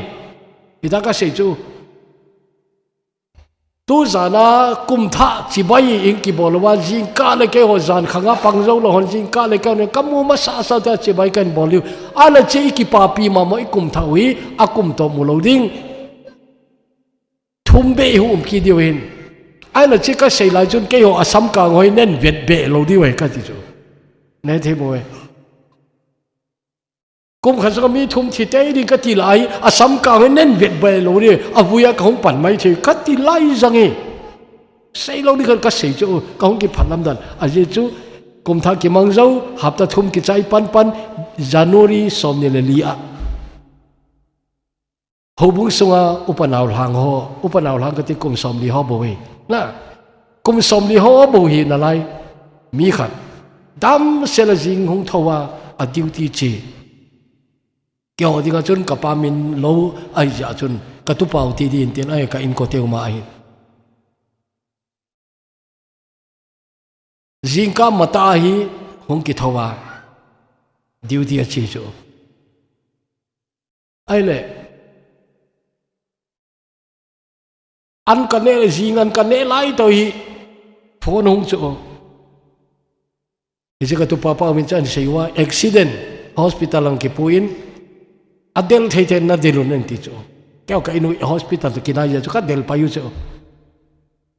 Hita kasei chu. Tujan a kum thah chibai in kibol uva, jingkah le keiho jan khang a pang jou lou hon, jingkah le keiho kamu masasa ta chibai kahin bol diu. Ahile chu i kipapi mama i kum thah u hi, akum tawp mu lou ding. Thum beh i hung um kit diu ahin. Ahile chu kasei lai chun keiho asamkang ho hi nen vet beh lou diu ahi kati chu. Nethei bou e. Kum khat sung a mi thum thi tei ding kati lai, asamkang ho hi nen vet beh lou diu, avui a kahung pan maithei kati lai jang e. Sei lou ding khat kasei chu, kahung kiphat lamdan. Ajeh chu, kum thah kimang jou, hapta thum kichai panpan, January somni le li a. Houbung sunga upa naolhang ho, upa naolhang kati kum somli ho bou hi. Na, kum somli ho bou hi nalai. Mi khat. Damsel a jing hung thou a, a duty che. Keiho dinga chun kapa min lou ahi jeh chun, ka tupa u ti din tin ahi ka inkote u ma ahi. Jingkah matah a hi hung kithou a, duty a che chu. Ahile, an ka neh, jing an ka neh lai tah hi phone hung chu. Hiche ka tupa pa min chu ahin sei uva, accident, hospital ahin kipuiyin, adel thei thei nadel un ahin ti chu. Keiho ka in u hospital toh kinai jeh chu kadel pai u chu.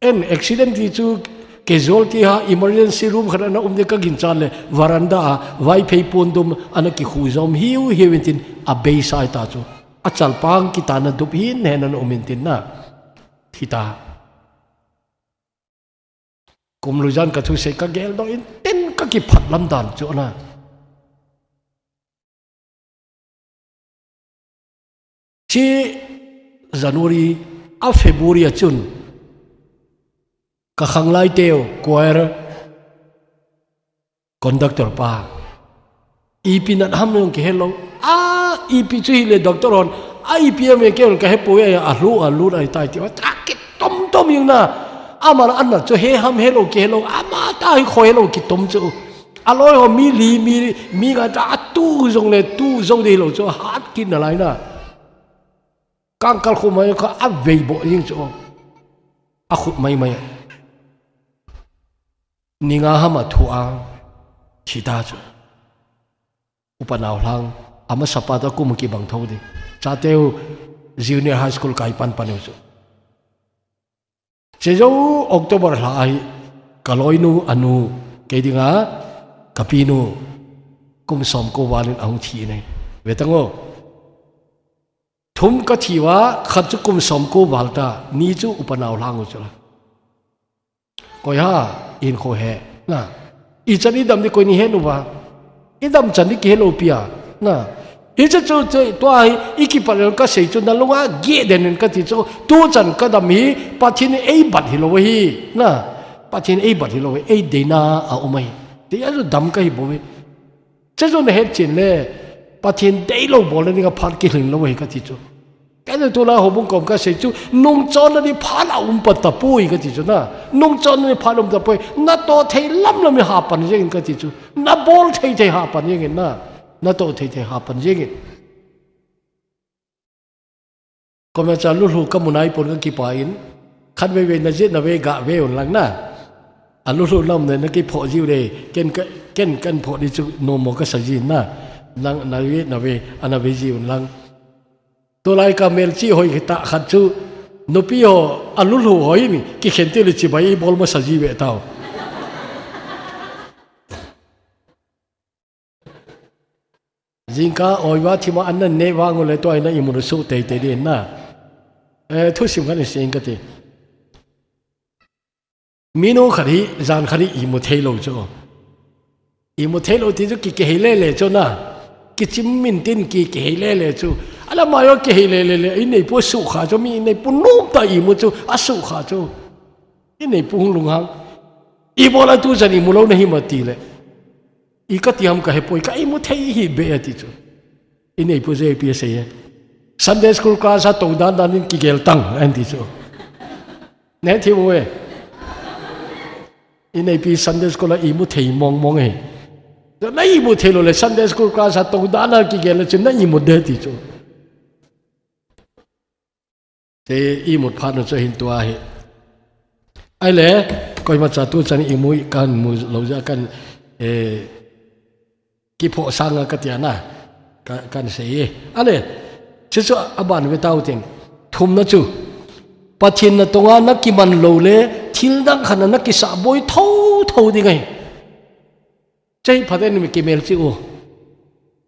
An accident ti chu casualty ha, emergency room khat ana um ding ka ginchat le, veranda a Vaiphei pondum ana kikhu jom hiu hiu in tin, abeisa ahi ta chu. Achalpang kitana dup hin hen ana um in tin na. Thi ta. Kum lui jan ka thusei ka geldoh in tin ka kiphat lamdan chu na. Hiche January a February a chun ka khanglai teu choir conductor pa. Ipi nat ham jong kihelou. A, ipi chu hile doctor hon. A, ipi ham e kei hon kahepoi, a, alu, alu ahi tai ti. A, kitom tom jing na. Aman anat chu he ham helou kihelou. Ama ta hi kho helou kitom chu. Aloi ho mi li, mi, mi nga ta atu jong le tu jou ding lou chu hat kit nalai na. Kangkal khu mai kha avei boh jing chu. Akhut mai mai. Ni nga ham athu a thi ta chu. Upa naolhang, amasa pa toh kum kibang thou ding. Chateu junior high school kai pan pan u chu. Hiche jou October lha ahi, ka loinu anu, kei dinga, ka pinu, kum som ko val in ahung thi nai. Ve tang o. Thum ka thi uva, khat chu kum som ko val ta, ni chu upa naolhang u chu la. Koi ham, in kho he, na. Ichan idam ding koi in he uva. Idam chan ding kihelou pi a, na. Hiche chu, chu, tua hi, i kipat lel kasei chu, na lunga geh den in kati chu, tuchan kadam hi, Pathen in eibat hilou ahi, na. Pathen in eibat hilou ahi, eideina a um ahi. Ti a chu dam kahi bou ahi. Hiche chu nahet chen le, Pathen deilou bolna dinga phat kilhing lou ahi kati chu. Kei chu tulai houbung kom kasei chu, nungchonna di phat a um pan tapoi kati chu na. Nungchonna di phat a um tapoi. Natoh thei lamlam in hapan jengin kati chu. Nabol thei thei hapan jengin na. Natoh thei thei hapan jengin. Koima cha lulhu kamu naipon kakipah in. Khatvei vei najih nave gave un lang na. Alulhu nam ne nakiphoh jiu de. Ken ka, ken kan phoh di chu nommo kasa jin na. Nang najih nave, anave jiu lang. Tulai ka melchih hoi tah khat chu, nupi ho, alulhu ho in, kikhen teng le chibai ibol masa ji ve tau. Jingkah oiva thima an naneh vang ule tua in na imu suh teitei ding na. Eh, thusim khat in sei inge kati. Minu khat hi, jan khat hi imu thei lou chu. Imu thei lou ti chu ki, kihei lele chu na. Kichim min tin ki, kihei lele chu. Ala ma yo kihei lele le, ineipu sukha chu, mi ineipu nomtah imu chu, asukha chu. Ineipu hung lunghang. Ibola tujan imu lou nahi ma ti le. I kati ham kahepoi, ka imu thei hih beh ati chu. Ineipu J P sei e. Sunday school class a tou dan dan in kigel tang, anti chu. Nahe thei uve. Ineipi Sunday school a imu thei mong mong e. Na imu thei lou le Sunday school class a tou dan a kigel le chun na imu de ti chu. Te imut phat nu chu ahin tua hi. Ahile, koima cha tuchan imu kan mu lou jeh a kan, eh, kiphoh sanga katia na. Ka, kan sei e. Ahile, chuchu aban ve tau tin. Thumna chu. Pathen natonga nakiman lou le, thil dang khat a nakisah boi tho tho ding ahi. Chei phaten mi kimelchih u.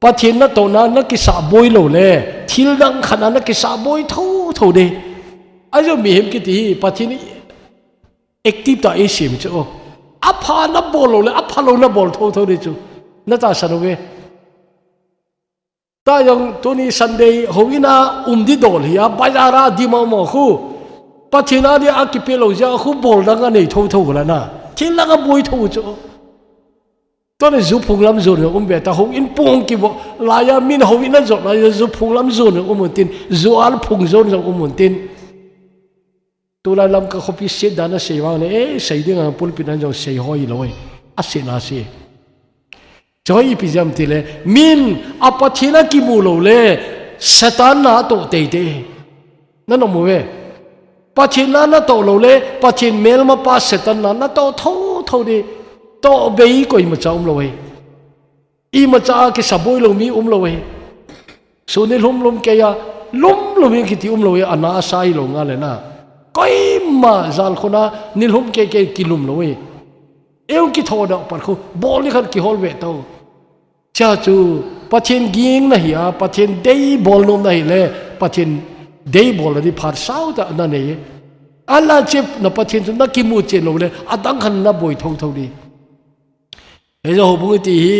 Pathen natohna nakisah boi lou le, thil dang khat a nakisah boi tho tho ding. Ajo mihem kiti hi, Pathen active tah a eisem chu. Apha nabol lou le, aphalou nabol tho tho ding chu. Natahsan uve. Tua jong tuni Sunday houin a um di dol hi a, bazar a di mama khu. Pathen a dia kipe lou jeh a khu bol dang anei tho tho la na. Thil dang aboi tho chu. Tuni ju phung lam jon jong um ve ta, houin pung kivo lai a min houin a jot lai a ju phung lam jon jong um un tin, ju al phung jon jong um un tin. Tulai Lamka khopi set dan a sei vang le, eh, sei ding a pulpit a jong sei hoi lou e. Asetna sei. Chu ipi jeh ham ti le, min a Pathen a kimu lou le, Satan natoh teitei. Nanom uve. Pathen na natoh lou le, Pathen melmapa Satan na natoh tho tho ding. Toh bei koima cha um lou e. Imacha a kisah boi lou mi um lou e. Sun nilhum lum kei a, lum lum hi kiti um lou e, ana asa hilou nga le na. Koima jalkhun a nilhum kei kei kilum lou e. Eiho kithodoh pat khu, bol ni khat kihol ve tau. Chea chu, Pathen ging nahi a, Pathen deibol nom nahi le, Pathen deibol na di phat sao tah nanei e. Ala chep na Pathen chu nakimu chen lou le, adang khat naboi tho tho ding. Hiche houbung iti hi,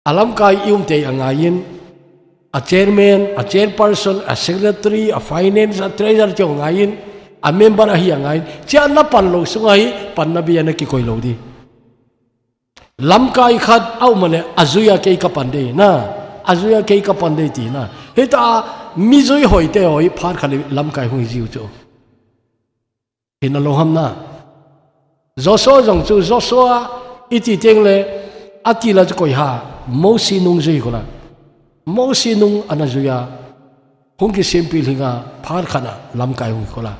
a lamkai i um tei angaiyin, a chairman, a chairperson, a secretary, a finance, a treasurer teu angaiyin, a member ahi angaiyin, chea napan lou sunga hi, panna bei a nakikoi lou ding. Lamkai khat a um a le, ajui a kei kapan ding na, ajui a kei kapan ding ti na. Hita, mi jui hoi te hoi, phat khat le lamkai hung hi jiu chu. Hina lou ham na. Joshua jong chu, Joshua iti teng le, ati la chu koi ham, Mosi nung jui khu la. Mosi nung ana jui a, hung kisem pilhing a, phat khat a lamkai hung khu la.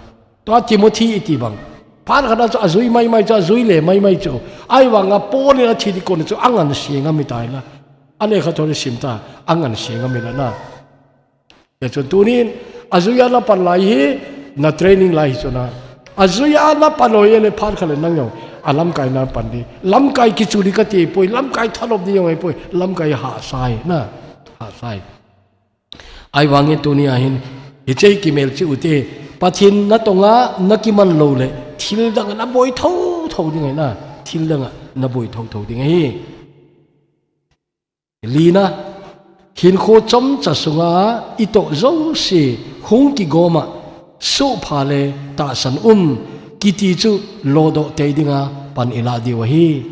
Tua Timothy iti bang. Phat khat a chu ajui mai mai chu, ajui le mai mai chu. Ahivang a Paul in athi di kon chu angan se ngam i tai la. A lekhathot i sim ta, angan se ngam i la na. Hijeh chun tunin, ajui a napan lai hi, na training lai hi chu na. Ajui a napan lou le phat khat le nang jong, a lamkai napan ding. Lamkai kichu ding kati poi, lamkai thalop ding jong ahipoi, lamkai hahsa ahi na, hahsa ahi. Ahivangin tuni a hin, hiche hi kimelchih u te, Pathen natonga nakiman lou le, thil dang a naboi tho tho ding ahi na, thil dang a naboi tho tho ding ahi. Lina, hinkho chomcha sunga i toh jouse hung kigom a, sopha le tahsan um, kiti chu lodoh tei dinga pan i lah diu ahi.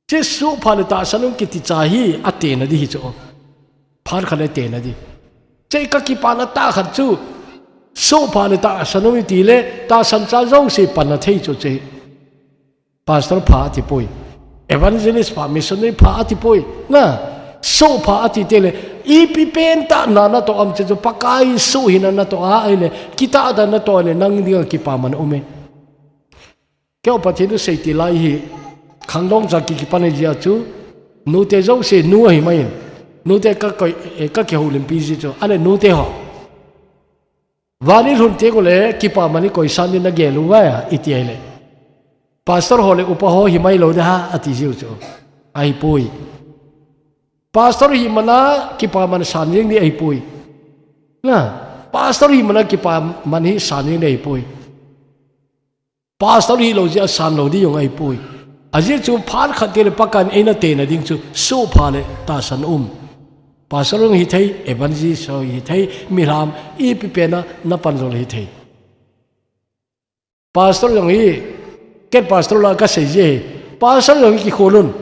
Hiche sopha le tahsan um kiti cha hi atena di hi chu. Phat khat le tena di. Hiche kakipana tah khat chu sopha le tahsan um iti le tahsan cha jouse panna thei chu hiche. Pastor pha ati poi. Evangelist pha, missionary pha ati poi. Na, sopha ati teng le, ipi pen tah na natoh ham hiche chu Pakai soh hina natoh a ahile, kitah tah natoh le, nang dinga kipaman um e. Keiho Pathen thu seiti lai hi, khangdong cha ki, kipan ahi jeh chu, nute jouse nu ahi mai in. Nute kakoi, eh, kakihoulimpi ji chu, ahile nute ho. Van ilhun teng ule, kipaman ikoi san ding nagel uva, iti ahile. Pastor ho le upa ho hi mai lou ding ham, ati jiu chu. Ahipoi. Pastor hi mana kipaman san jeng ding ahipoi. Na, pastor hi mana kipaman hi san jeng ding ahipoi. Pastor hilou jeh a san lou ding jong ahipoi. Ajeh chu phat khat teng le Pakaiyin eina tena ding chu sopha le tahsan um. Pastor jong hithei, evangelist jong hithei, mihem ipi pen a napan jong hithei. Pastor jong hi, ken pastor lah a kasei ji ahi. Pastor jong hi kikhol un.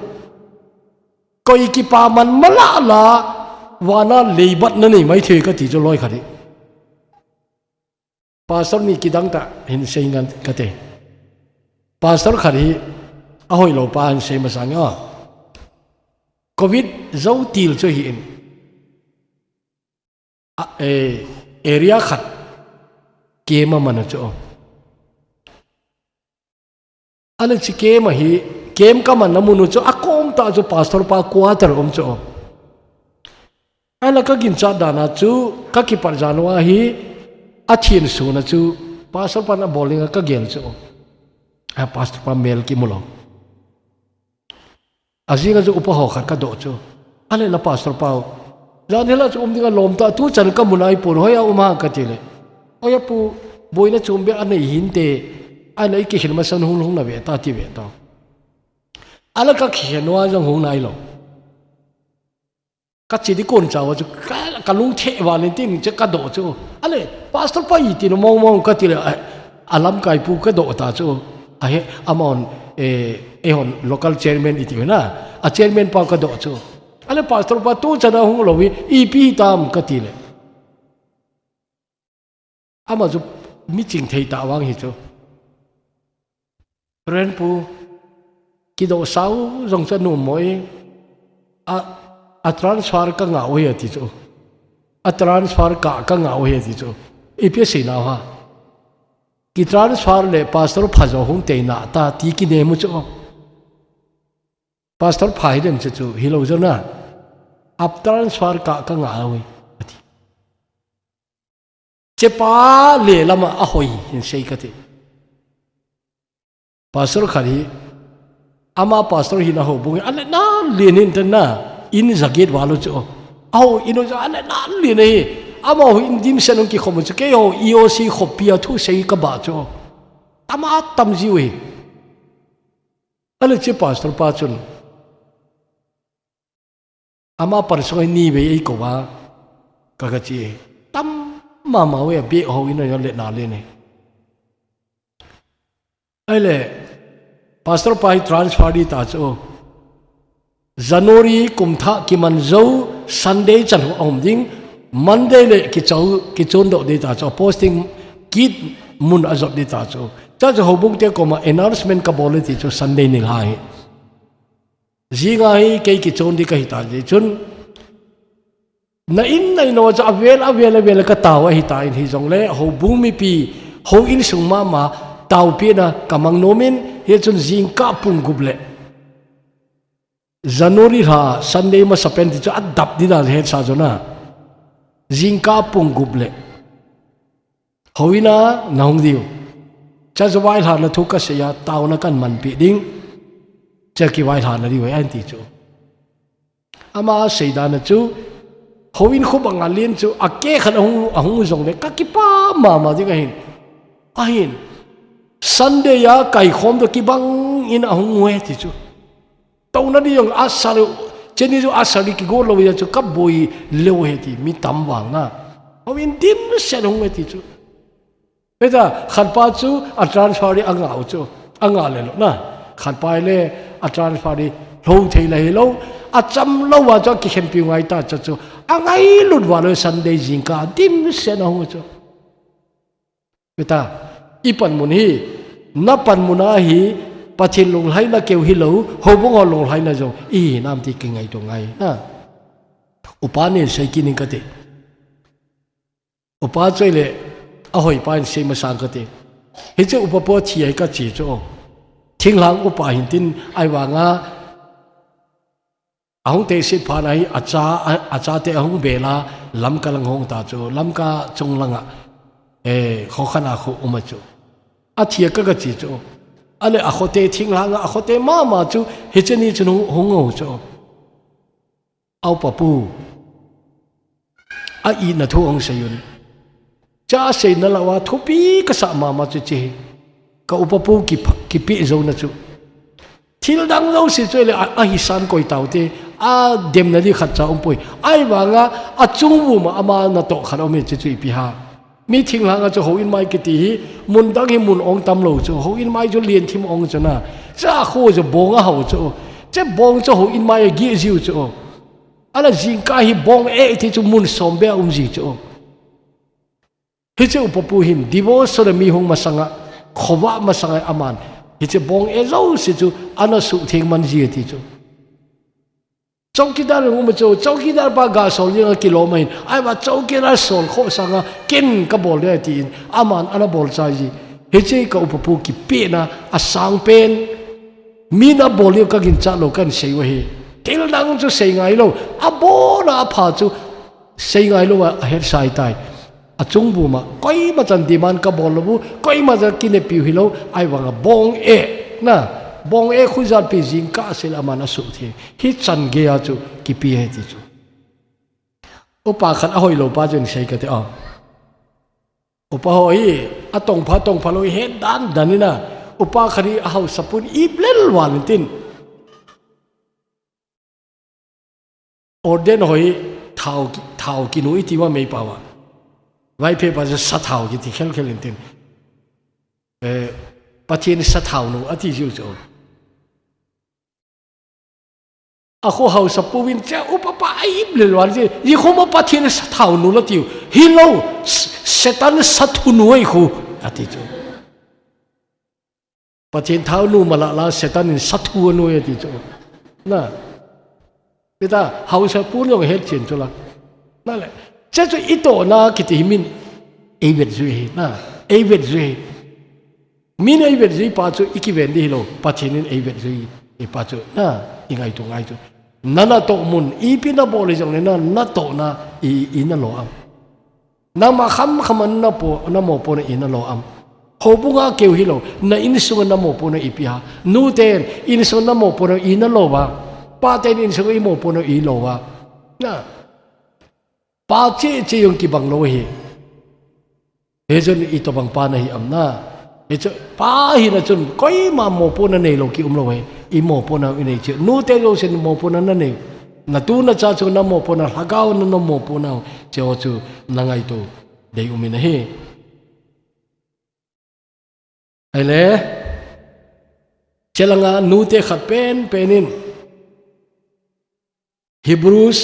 Koi kipaman mala la, vana leibat nanei mai thei kati chu loi khat hi. Pastor ni kidang tah hin sei ngen kate. Pastor khat hi ahoilou pa hin sei masang e. Covid jou til chu ahin. A, eh, area khat camp aman u chu. Ahile hiche camp ahi, camp kamanna mun u chu akom tah chu pastor pa quarter um chu. Ahile kaginchat dan a chu kakipat jan uva hi athin sun a chu pastor pan abol ding a kagel chu. A pastor pa mel kimu lou. Ajing a chu upa ho khat kadoh chu. Ahile na pastor pa u. Jan hila chu um ding alom tah, tuchan kamu naipon, hoiya um ham kati le. Hoiya pu, boina chom beh anei hinte, ahile ikihil masang hung hung nave ta ti ve ta. Ahile kakikhen uva jong hung nailou. Kache ding kon chauva chu ka, kalung theh val in tin chu kadoh chu. Ahile, pastor pa iti nom mong mong kati le, a, alamkai pu kadoh ta chu. Ahe, amahon, eh, eihon local chairman iti u na. A chairman pa kadoh chu. Ahile pastor pa tuchan a hung lou hi, ipi hitam kati le. Ama chu miching thei tah vang hi chu. Reverend pu, kidoh sau jong chu anom mo e, a, a transfer kangah u ahi ati chu. A transfer kah kangah u ahi ati chu. Ipi asei nau ham. Ki transfer le pastor pha jo hung tei nante ti kinem u chu. Pastor pha hidem chu chu hilou jong na. A transfer kah kangah u ahi ati. Hichepa le lama ahoi hin sei kati. Pastor khat hi, ama pastor hina houbung hi, ale na len hin tin na, in jaget val u chu. Ahou in u chu, ale na len hi, amaho in dimset hung kikhom u chu, keiho E O C khopi a thusei kabah chu. Tam a tam jiu hi. Ale hiche pastor pa chun. Ama pan sunga hi nivei eikou va, ka, kache. Tam mama uve, abeh hou in a le na len e. Ahile, pastor pa hi transfer ding ta chu. January kum thah kiman jou, Sunday chan hu aum ding, Monday le kichou, kichondoh ding ta chu, posting kit mun ajot ding ta chu. Chua chu houbung te koma announcement kabol e ti chu Sunday nilhah hi. Jinga hi kei kichon ding kahi ta jeh chun. Na in na in uva chu avel, avel, avel katao ahi tan hijongle, houbung mipi, houin sung mama, taopeh na kamang nom in, hichun jingkah pung gup le. January lha, Sunday masapen ti chu adap ding dan hetsah jona. Jingkah pung gup le. Houin a nahung diu. Chua chu vailhahna thu kasei a, taona kamanpeh ding. Chua kivailhahna diu ahi, ahin ti chu. Ama asei dan a chu, houin khu banga len chu, akeh khat ahung, ahung jongle, kakipah mama ding ahin. Ahin, Sunday a kaikhom toh kibang in ahung uve ti chu. Touna ding jong asal, cheni chu asal ding kigo lou jeh chu kaboi leu ahi ti, mi tam vang na. Houin dimset hung e ti chu. Hita, khatpa chu a transfer ding angah u chu, angah le lou na. Khatpa le a transfer ding Lou thei la hilou, acham lou a chu akikhenpi ngai ta chu chu. Angailut uva lou Sunday jingkah dimset a hung chu. Peta, i panmun hi, na panmun a hi, Pathen lunglhaina keu hilou, houbung ho lunglhaina jong, ihi nam ti kingaito ngai. Na. Upa nin sei kit ning kati. Upa chu ahile, ahoi pa in sei masang kati. Hiche upa pu thi ahi kachi chu. Thinglhang upa hin tin ahivanga, ahung tehse phat a hi acha, a, achate ahung bel a, Lamka lang hung ta chu, Lamka chung langa, eh, kho khat a khu um a chu. Athi a ka kachi chu. Ahile akhote thinglhang a, akhote mama chu, hiche ni chun hung, hung u chu. A upa pu. A itna thu ahung sei un. Cha seina lah uva thupi kasah mama chu hiche hi. Ka upa pu kipha-, kipeh jouna chu. Thil dang jouse chu ahile a, ahisan koi taute, ademna di khatcha umpoi. Ahivanga achung vum a ama natoh khat aum e hiche chu ipi ham. Mi thinglhang a chu houin mai kiti hi, mun dang hi mun ong tam lou chu, houin mai chu lien thim ong chu na. Cha kho chu bong a hou chu. Hiche bong chu houin mai a geh jiu chu. Ahile jingkah hi bong eh ti chu mun som beh a um ji chu. Hiche upa pu hin devotion a mi hung masang a, khovah masang a aman. Hiche bong eh jouse chu ana suhtheng man ji ti chu. Chowkidar hung um a chu, chowkidar pa ga sol jeng a kilom ahin. Ahivang chowkidar sol khoh sang a, ken kabol ding ahi tin, aman ana bol chai ji. Hiche ka upa pu kipehna, asang pen. Min abol diu kaginchat lou, kahin sei u ahi. Thil dang chu sei ngai lou. Abon a apha chu sei ngai lou a, ahet sai tai. Achung vum a, koima chan demand kabol lou u, koima chan kinepiu hilou, ahivang a bong eh, na, bong eh khu ijat pi jingkah sei le aman asuhtheng. Hichan gei a chu kipe ahi ti chu. Upa khat ahoi lou pa chun sei kati a. Upa ho hi, atongpha, tongpha lou hi het dan dan in a. Upa khat hi ahaosa pun ip lel val in tin. Ordain ho hi thao ki-, thao kinu iti uva meipao a. Vaiphei pa chu sathao kiti khel khel in tin. Eh, Pathen sathao nu ati jiu chu. Akho haosa pu vin che upa pa a ip lel val in che. Ji khu ma Pathen sathao nu la tiu. Hilou, S-, Satan sathu nu ahi khu. Ati chu. Pathen thao nu mala la Satan in sathu anu e ti chu. Na. Peta, haosa pu jong het chen chu la. Na le. Che chu itohna kiti hi min eivet jui hi. Na. Eivet jui hi. Min eivet jui pa chu ikiven di hilou. Pathen in eivet jui hi pa chu. Na. Ingaito ngai chu. Na natoh mun. Ipi nabol hi jong le na, natohna i, ina lo am. Nangma khamkham a napo, namopo na ina lo am. Houbung a keu hilou, na insung a namopo na ipi ham. Nuten, insung a namopo na ina lo uva. Paten insung a imopo na ilo uva. Na. Pa cheh cheh jong kibang lou hi. Hichun itobang pa nahi am na. Hichu, pa hina chun, koima mopo na neilou ki um lou hi. Imopo na inei cheh. Nute jousen mopo na nanei. Natu nacha chu namopo na, lhagao na namopo na. Che ho chu nangaito. Dei um in ahi. Ahile, chelanga nute khat penpen in, Hebrews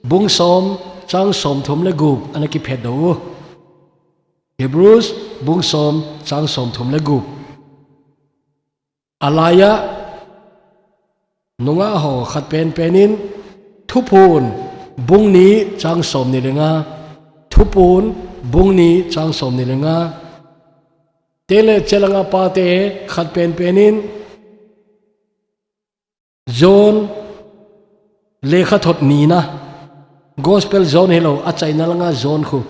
bung som chang somthum le gup ana kiphet doh u. Hebrews bung som chang somthum le gup. Alaiya nungah ho khat penpen in Thuphon bung ni chang somni le nga. Thuphon bung ni chang somni le nga. Tele chelanga pate khat penpen in John lekhathot nina. Gospel John hilou, achaina langa John khu.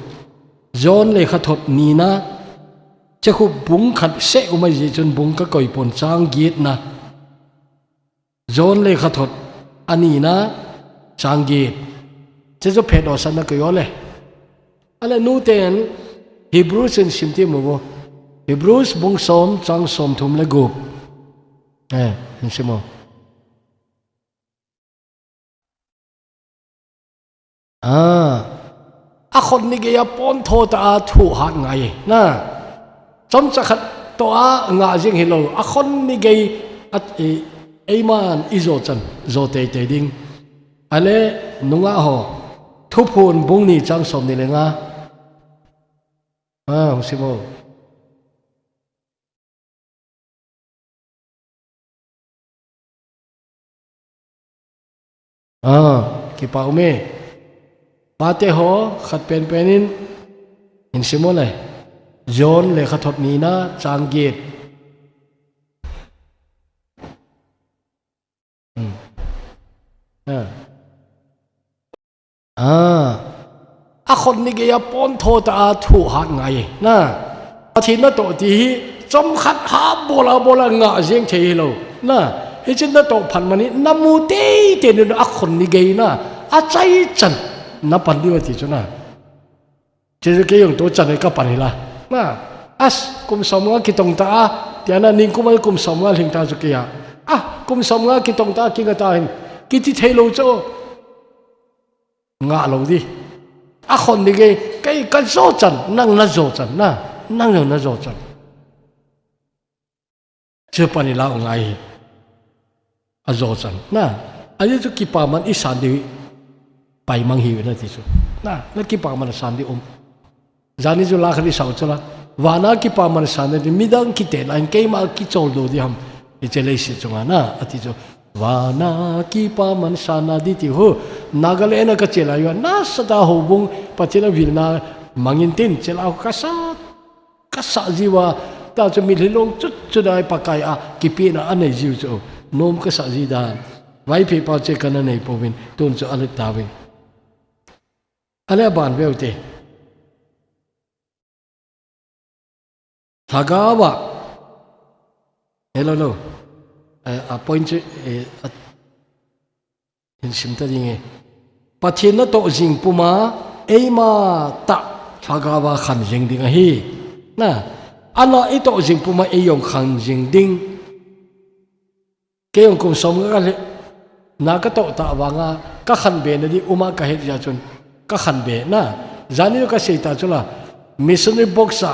John lekhathot nina. Che khu bung khat seh um ahi jeh chun bung kakoi pon, chang getna. John lekhathot anina chang get. Che chu phet dohsahna koi o le. Ahile nuten Hebrews in sim temu vo. Hebrews bung som chang somthum le gup. Eh, hin sim o. Ah. Akhon ni gei a pon tho ta a thu hat ngai. Na. Chomcha khat toh a ngah jing hilou. Akhon ni gei a, eh, Eiman i jo chan, jo teitei ding. Ale nungah ho, Thuphon bung ni chang som ni le nga. Ah, hung sim o. Ah, kipa um e. Pate ho, khat penpen in, hin sim o le. John lekhathot nina, chang get. Hmm. Ah. Ah. A khon ni gei a pon tho ta a thu hat ngai. Na. Pathen natoh ti hi chomkhat ha bola bola nga jeng thei hilou. Na. Hiche natoh phat mani namu teitei nu a khon ni gei na. A chai chan na pan diu ti chu na. Hiche chu kei jong tu chan ka pan hi la. Na. As, kum som nga kitong ta a. Tia na ningkum a kum som nga lhing ta chu kei a. Ah, kum som nga kitong ta kinga ta hin. Kiti thei lou chu. Nga lou di. A khon ni gei, kei ka jo chan, nang na jo chan, na, nang jong na jo chan. Chu pan i la u ngai hi. A jo chan, na. A ni chu kipa man i san di pai mang hi na ti chu. Na, na kipa man san di um. Jani chu la khat i sau chu la. Vana kipa man san di midang kite la in keima kichol do di ham. Hiche leiset chunga na, a ti chu. Vana kipa man sana di ti hu. Nagaland a ka che lai uva, nasatah a houbung, Pathen a vilna mangin tin che la hu ka sa, ka sa jiuva, ta chu mitlhi long chut chut a Pakai a, kipehna a nei jiu chu. Nom ka sa ji dan. Vaiphei pa che ka na nei pouvin, tun chu a let tauvin. A le a ban veu te. Lhagao a. Hello, hello. Eh, a point chu, eh, a, hin sim ta ding e. Pathen natoh jing puma, eima tah lhagao a khan jing ding ahi. Na, ana i toh jing puma ei jong khan jing ding. Kei jong kum som nga ka le, na ka toh ta vanga, ka khan be na di uma ka het jeh chun, ka khan be na. Jani ka sei ta chu la, missionary box a,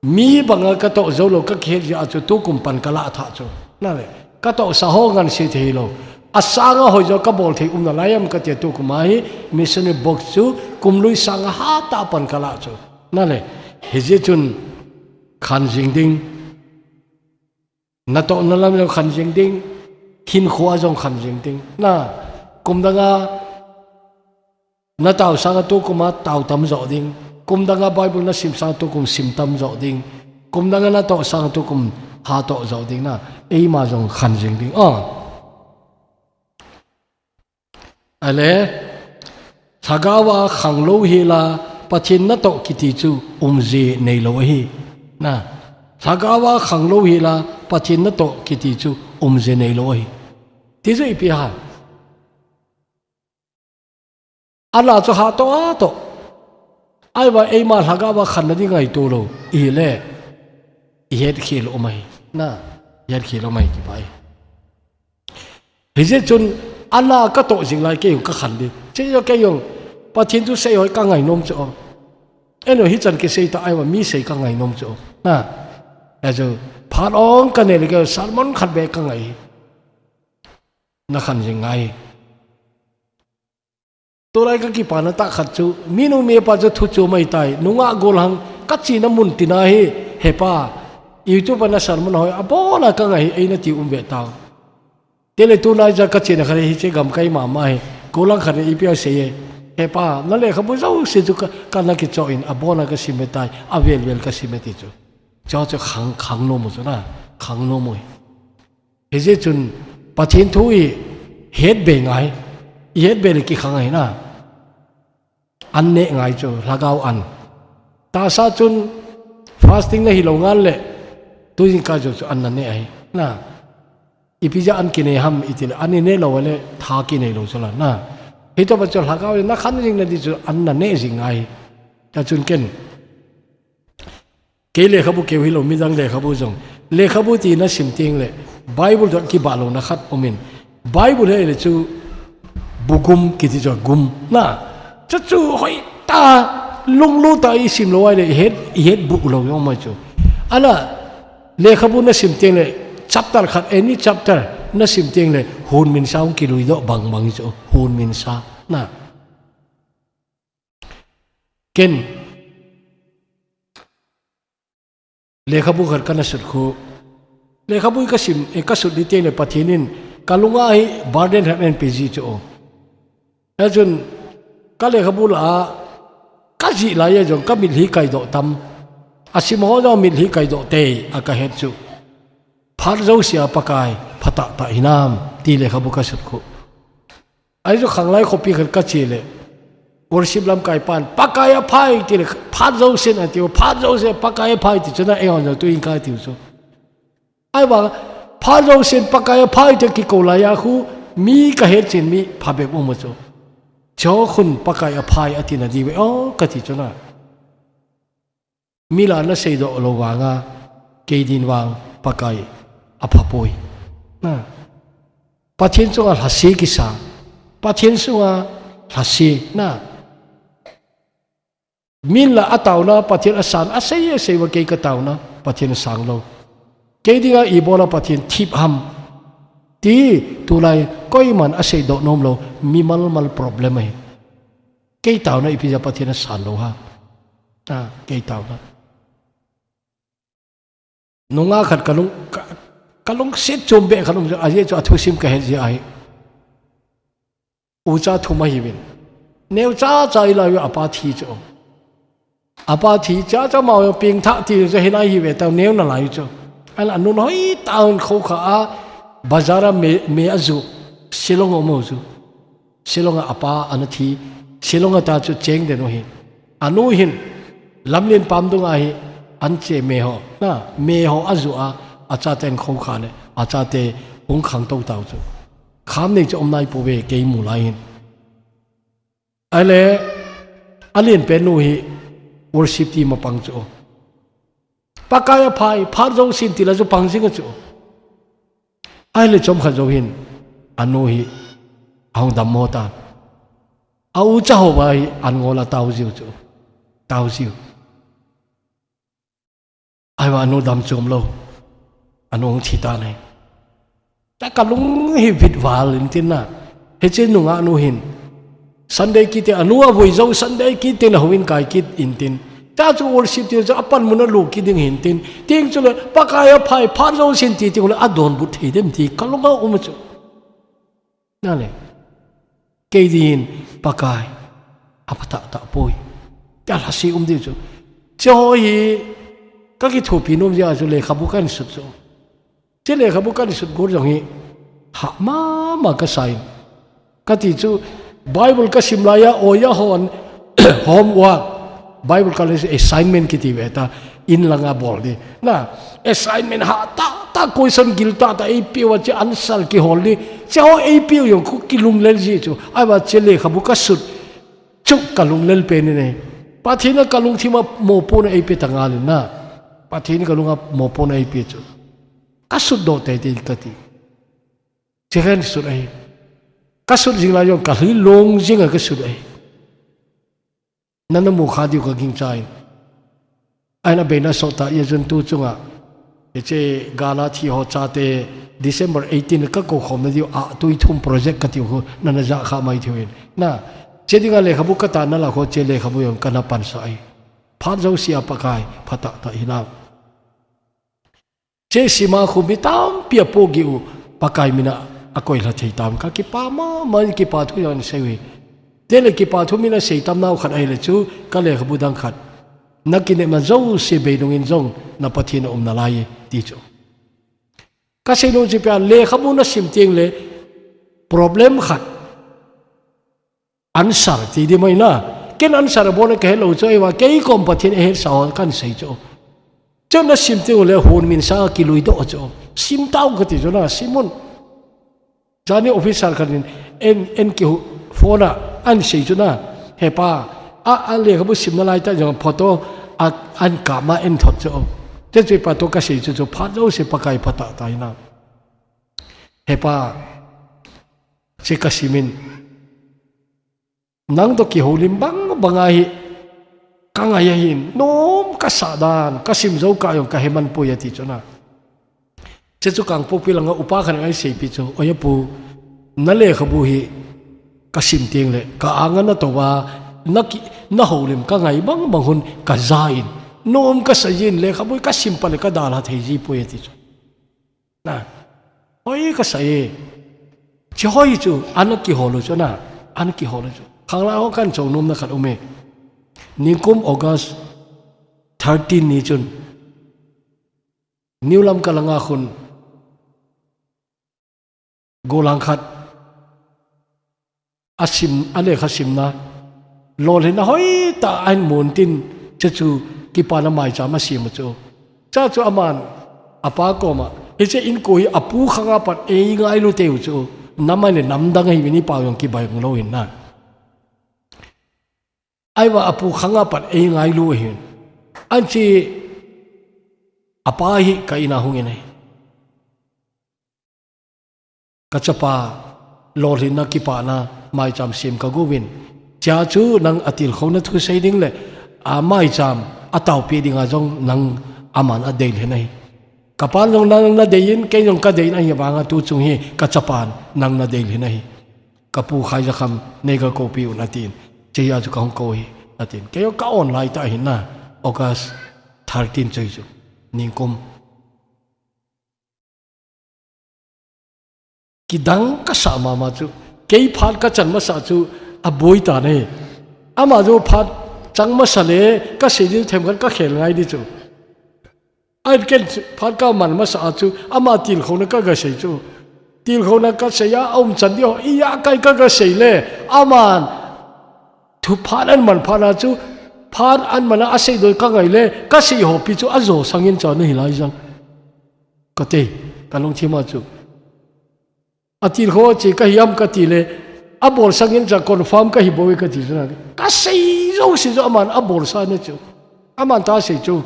mi banga ka toh jou lou ka kihet jeh a chu tukum pan ka lah tha chu. Na le, ka toh sa ho ngan sei thei lou. A sanga hoi jo ka bol thei um na lai am ka tia tukum a hi, missionary box chu kum lui sanga hatah pan ka lah chu. Na le, hijeh chun khan jing ding. Natoh na lam jong khan jing ding, hinkho a jong khan jing ding. Na, kum danga, na tao sanga tukum a tao tam jo ding. Kum danga Bible na sim sanga tukum sim tam jo ding. Kum danga na toh sanga tukum ha toh jo ding na. Eima jong khan jing ding. Ah. A le, lhagao a khang lou hi la, Pathen natoh kiti chu umji nei lou ahi. Na, lhagao a khang lou hi la, Pathen natoh kiti chu umji nei lou ahi. Ti chu ipi ham. Ana chu ha toh a toh. Ahivang eima lhagao a khan na di ngaito lou. I le, i het khel um ahi. Na, i het khel um ahi kipa e. Hijeh chun, ana ka toh jing lai kei jong ka khan di. Che jong kei jong, Pathen thu sei hoi ka ngai nom chu o. Eno hichan kisei ta ahivang mi sei ka ngai nom chu o. Na, achu, phat ong ka nei le kei sermon khat be ka ngai. Na khan jing ngai. Tulai ka kipana tah khat chu, minu mipa chu thu chu mai tai, nungah golhang, ka chena mun tina hi, hepa, YouTube a na sermon hoi, abona ka ngai hi, eina ti um ve tau. Tele tulai ja ka chena khat hi, che gamkai mama hi, golhang khat hi, ipi asei e, hepa, na lekhabu jouse chu ka, ka na kichoh in, abona ka sim ve tai, avel vel ka sim ve ti chu. Chu chu khang, khang nom u chu na, khang nom u hi. Hijeh chun Pathen thu i het be ngai, i het be le kikhang ahi na. An neh ngai chu, lhagao an. Tahsa chun fasting na hilou ngal le, tujingkah jou chu an na neh ahi na. Ipi jeh a an kinei ham iti le, an i neh lou le, tha kinei lou chu la na. Hitobang chu lhagao na khan jing na di chu an na neh jing ngai. Tah chun ken. Kei lekhabu keu hilou midang lekhabu jong. Lekhabu ti na sim teng le, Bible toh kibah louna khat um in. Bible hi le chu bu gum kiti chu gum. Na, chu chu hoi ta, lunglut a i sim lou ai le, i het, i het bu lou jong mai chu. Ana, lekhabu na sim teng le, chapter khat, any chapter, Na sim teng le, hun minsa hung kilui doh bangbang chu, hun minsa. Na. Ken. Lekhabu khat kana sut khu. Lekhabu ka sim, eh, ka sut ni teng le Pathen in ka lunga hi burden khat ahin pe ji chu. Hijeh chun ka lekhabu lah a ka jih lai a jong ka mitlhi kai doh tam. A sim ho jong mitlhi kai doh te a ka het chu. Phat jousea Pakai phatah tah hinam ti lekhabu ka sut khu. Ahi chu khanglai khopi khat ka che le. Worship lamkai pan, Pakai aphai ti le, phat jousen a ti u, phat jousen Pakai aphai ti chu na, eiho jong tu in ka ti u chu. Ahi vang, phat jousen Pakai aphai ti kikou lai a khu, mi ka het chen mi phabep um u chu. Cho khun Pakai aphai ati na di ve, o ka ti chu na. Mi lah a na seidoh lou vanga, kei din vang Pakai apha poi. Na. Pathen chunga lhase kisa. Pathen chunga lhase. Na. Min lah a taona Pathen asan, asei, asei va kei ka taona, Pathen asang lou. Kei dinga ibola Pathen thip ham. Ti, tulai, koiman aseidoh nom lou, mimal mal problem ahi. Kei taona ipi jeh a Pathen asan lou ham. A, kei taona. Nungah khat ka lung, ka, ka lungset chom beh khat um chu, ajeh chu athusim ka het jeh ahi. Ucha thum ahiuvin. Neo chacha ilai u apa thi chu. Apa thi chacha ma u pengthah ti chu hinai hi ve tau neo nalai chu. Ahinla anu hoitah in khokha a bazar a me, me aju. Shillong a um u chu. Shillong a apa ana thi, Shillong a ta chu cheng den u hi. Anu hin, lamlen pam dunga hi, an che me ho, na, me ho aju a, achaten khokha le, achate hung khangtou tau chu. Kham nei chu um nai pouve, kei mu lai hin. Ahile, alen pen nu hi, worship team a pang chu. Pakai aphai, phat jousen ti la chu pang jing a chu. Ahile chomkhat jou hin, anu hi, ahung dammo tan. A ucha ho va hi, an ngol a tao jiu chu. Tao jiu. Ahivang anu dam chom lou. Anu hung thi tan ahi. Ta ka lung hi vit val in tin na. Hiche nungah nu hin. Sunday kit te anu avui jou Sunday kit te na houin kai kit in tin. Ta chu worship team chu apan mun a lut kit ding hin tin. Tin chu le Pakai aphai phat jousen ti tin le adonbut thei dem ti ka lung a um chu. Na le. Kei din Pakai aphatah tah poi. Ka lhase um di chu. Hiche ho hi ka kithopi nom jeh a chu lekhabu kan sut chu. Hiche lekhabu kan sut got jong hi, hah mama ka sa in. Ka ti chu, Bible ka sim lai a, oja hon, homework, Bible ka le assignment kiti ve ta, in langa bol di. Na, assignment hah tah tah, question gil tah tah, eipeh uva hiche answer kihol di. Hiche ho eipeh u jong khu kilunglel ji chu. Ahivang hiche lekhabu ka sut, chu ka lunglel pen in ahi. Pathen in ka lungthim a mopohna eipe ta ngal in na. Pathen in ka lung a mopohna eipe chu. Ka sut doh teitei kati. Hiche kan sut ahi. Ka sut jing lai jong ka lhi long jing a ka sut ahi. Nana mu kha diu ka gingchai. Ahin abeina sot ta, ijeh chun tu chunga. Hiche gala thi ho chate December eighteen ka kou khom na diu a tui thum project ka tiu khu nana ja kha mai thiu in. Na, hiche dinga lekhabu ka tan na la khu hiche lekhabu jong kana pansa ahi. Phat jousea Pakai phatah tah hinam. Hiche sima khu mi tampi apohgih u, Pakai mina akoi lha thei tam ka kipa mama in kipa thu jong ana sei u hi. Tele kipa thu mina sei tam nau khat ahile chu ka lekhabu dang khat. Na kinepna jouse beidong in jong na Pathen aum nalai e ti chu. Ka sei nom chu ipi a lekhabu na sim teng le problem khat. Answer ti di mai na. Ken answer abol a ka helou chu, ahivang kei kom Pathen ahetsa ho kan sei chu. Chu na sim teng le hon minsa kilui doh chu. Sim tau ka ti chu na, sim un. Jani officer khat in, en, en kihu phone a, an sei chu na. He pa, a, a lekhabu sim nalai ta jong photo, a, an kap ma en thot chu. Chu chu pa to ka sei chu chu, phat jouse Pakai phatah tah hinam. He pa, hiche ka sim in. Nang toh kihoulim bang bang ahi, ka ngai ahin, nom ka sah dan, ka sim jou kah jong ka he man poi ati chu na. Che chu Kangpokpi langa upa khat in ahin seipeh chu, "Oi apu, na lekhabu hi ka sim teng le, ka anga na tou a, na ki, na houlim ka ngai bang bang hun ka ja in, nom ka sa jin, lekhabu hi ka sim phat le ka dalha thei ji poi," ati chu. Na, hoi ka sa e. Che hoi chu, ana kihol u chu na, ana kihol u chu. Khanglai ho kahin chong nomna khat um e. Nikum August thirteen ni chun, New Lamka langa khun, gollhang khat, asim, alekha simna, lolhinna hoitah ahin mun tin, che chu kipana maicham asem u chu. Che chu aman, apa koma, hiche inko hi apu khanga pat eingailu teu chu, nam a le namdang ahiuvin i pao jong kibang lou hin na. Ahivang apu khanga pat eingailu ahin. Ahin chi, apa hi ka in a hung in ahi. Ka chapa, lolhinna kipana maicham sem ka go uvin. Chea chu nang a tilkhouna thu sei ding le, a maicham a taopeh dinga jong nang aman adei lheh in ahi. Ka pan jong nang nadei in, kei jong kadei in ahivanga tu chung hi ka chapan nang nadei lheh in ahi. Ka pu Khaizakham nei ka koupi un atin. Chea chu ka hung kou hi atin. Kei jong ka on lai tah ahin na, August thirteen chu hi chu. Nikum. Kidang ka sa mama chu. Kei phat ka chan masa chu aboi tan ahi. Ama jong phat chang masa le ka sei ding themkhat ka khel ngai ding chu. Ahin ken phat ka man masa a chu ama tilkhouna ka ga sei chu. Tilkhouna ka sei a, aumchan ding ho, ijat kai ka ga sei le, aman thu phat ahin man phat a chu, phat ahin man a asei doi ka ngai le, ka sei ho pi chu ajo sangin cha nahi lai jang. Ka ti, ka lungthim a chu. A tilkhou a che ka hiam ka ti le, abol sangin cha confirm ka hi bou e ka ti chu na. Ka sei jouse chu aman abol sa ne chu. Aman ta sei chu.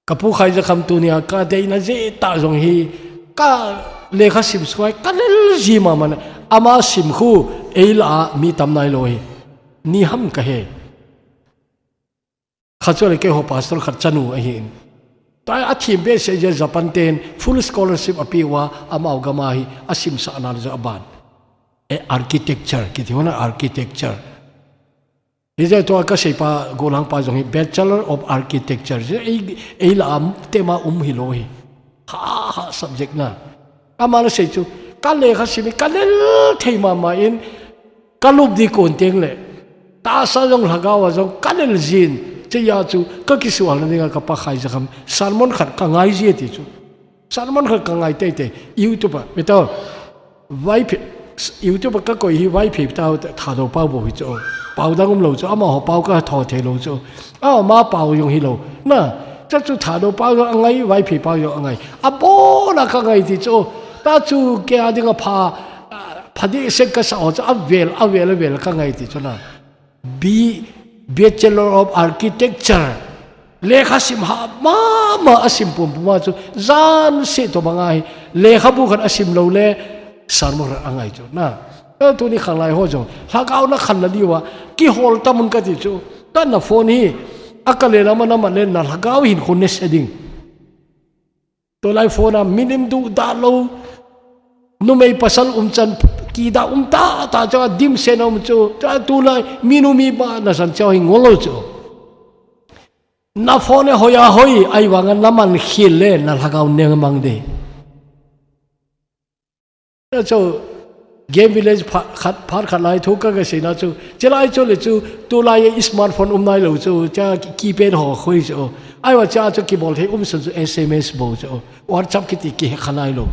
Ka pu Khaizakham tunia ka deina jeh tah jong hi, ka lekha sim sunga ka lel ji mama na. Ama sim khu ei lah a mi tam nailou hi. Ni ham ka he. Khat chu le keiho pastor khat chanu ahin. Tua a thim behseh jeh a Japan ten full scholarship apeh uva, amau gam a hi asimsah nal jeh a ban. E architecture, kiti hon a architecture. Hijeh a tua ka seipa, gollhang pa jong hi Bachelor of Architecture. Ei, ei lah a tema um hilou hi. Ha, ha, subject na. Ama la sei chu, ka lekha sim hi ka lel thei mama in, ka lup ding kon teng le, tahsa jong lhagao a jong ka lel jin, chea chu ka kisuhal na dinga ka pa Khaizakham, sermon khat ka ngai ji ti chu. Sermon khat ka ngai teitei, YouTube a, ve tao, Vaiphei, YouTube a ka koi hi Vaiphei tao, Thadou pao bou hi chu. Pao dang umlou chu, amaho pao ka tho theilou chu. Ama pao jong hilou. Na, cha chu Thadou pao jong angai, Vaiphei pao jong angai. Abon a ka ngai ti chu. Ta chu kei a dinga pha, pha dehset ka sa ho chu, avel, avel, avel ka ngai ti chu na. B, Bachelor of Architecture. Lekha sim ha mama a sim pumpum a chu, jan seh tobang a hi, lekhabu khat asim lou le, sermon khat angai chu. Na, tuni khanglai ho jong, lhagao na khanna diu a, kihol tam un ka ti chu. Ka na phone hi, a ka le lam a na man le na lhagao hin khun ne se ding. Tulai phone a milim duhdah lou, numei pasal umchan kidah um tahtah chu, dimset na um chu, tulai minu mipa na san chu hi ngol lou chu. Na phone hi hoi a hoi, ahivanga na man khel le, na lhagao neng mang ding. Chu, Game Village phat khat, phat khat lai thu ka ga seina chu, chulai chu le chu, tulai smartphone um nailou chu, cha keypad ho khoi chu. Ahivang cha chu kibol thei um sun chu S M S bou chu. WhatsApp kiti kihe kha nailou.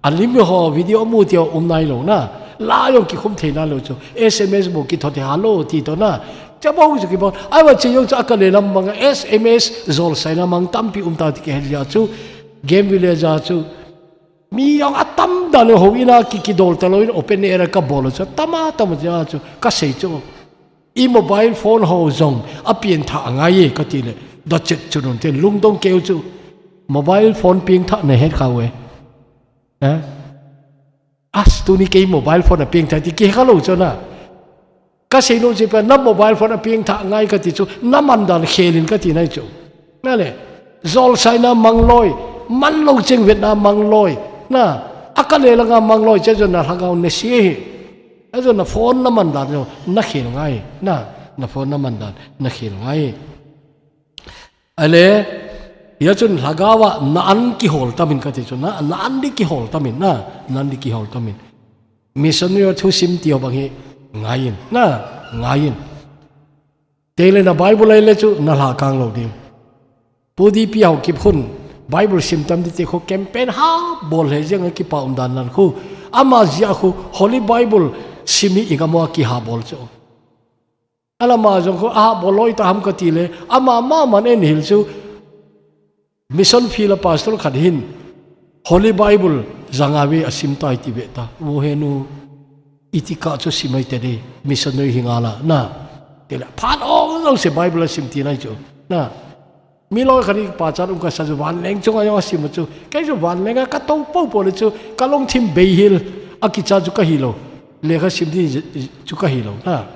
A lim ho video mu ti ho um nailou na. La jong kikhum thei nailou chu. S M S bou kithot thei hello ti toh na. Cha bou chu kibol. Ahivang che jong chu a ka le lam mang a S M S jolsaina mang tampi um ta ti kihe jeh a chu. Game Village a chu. Mi jong atam dan u houin a ki, kidol talou in open air a ka bol u chu, tam a tam a chu ka sei chu. I mobile phone ho jong a piengthah angai e ka ti le, da chet chu nun ten lungdong keu chu. Mobile phone piengthah na het kha u e. Eh? As tuni kei mobile phone a piengthah ti kihe kha lou chu na. Ka sei nom chu pa, na mobile phone a piengthah ngai ka ti chu, na man dan khel in ka ti nai chu. Na le, jolsaina mang loi, Manlou cheng vetna mangloi. Na, a ka le langa mangloi, che jona lhagao na si hi. A jona phone na man dan jo, na khel ngai. Na, na phone na man dan, na khel ngai. Ale, ya chun lhagao a na an kihol tamin ka ti chu, na, na an di kihol tamin, na, na an di kihol tamin. Missionary thusim ti ho bang hi ngaiyin, na, ngaiyin. Tele na Bible ai le chu na lha kang lou ding. Pu D P Haokip hun Bible sim tam di te khu campaign ha bol he jeng a kipa um dan nan khu. Ama jia khu Holy Bible sim hi i gam a kiha bol chu. Alama jong khu a bol loi ta ham ka ti le. Ama ma man en hil chu. Mission field a pastor khat hin Holy Bible janga ve a sim tai ti ve ta. Vo he nu, iti ka chu sim ai te de, missionary hi ngala, na. Tele, phat ong jong se Bible a sim ti nai chu, na. Mi loi khat hi pachat um ka sa chu vanleng chunga jong a sim chu. Kei chu vanleng a ka to po po le chu, ka long thim bei hil, a kicha chu ka hi lou. Lekha sim di chu ka hi lou, na.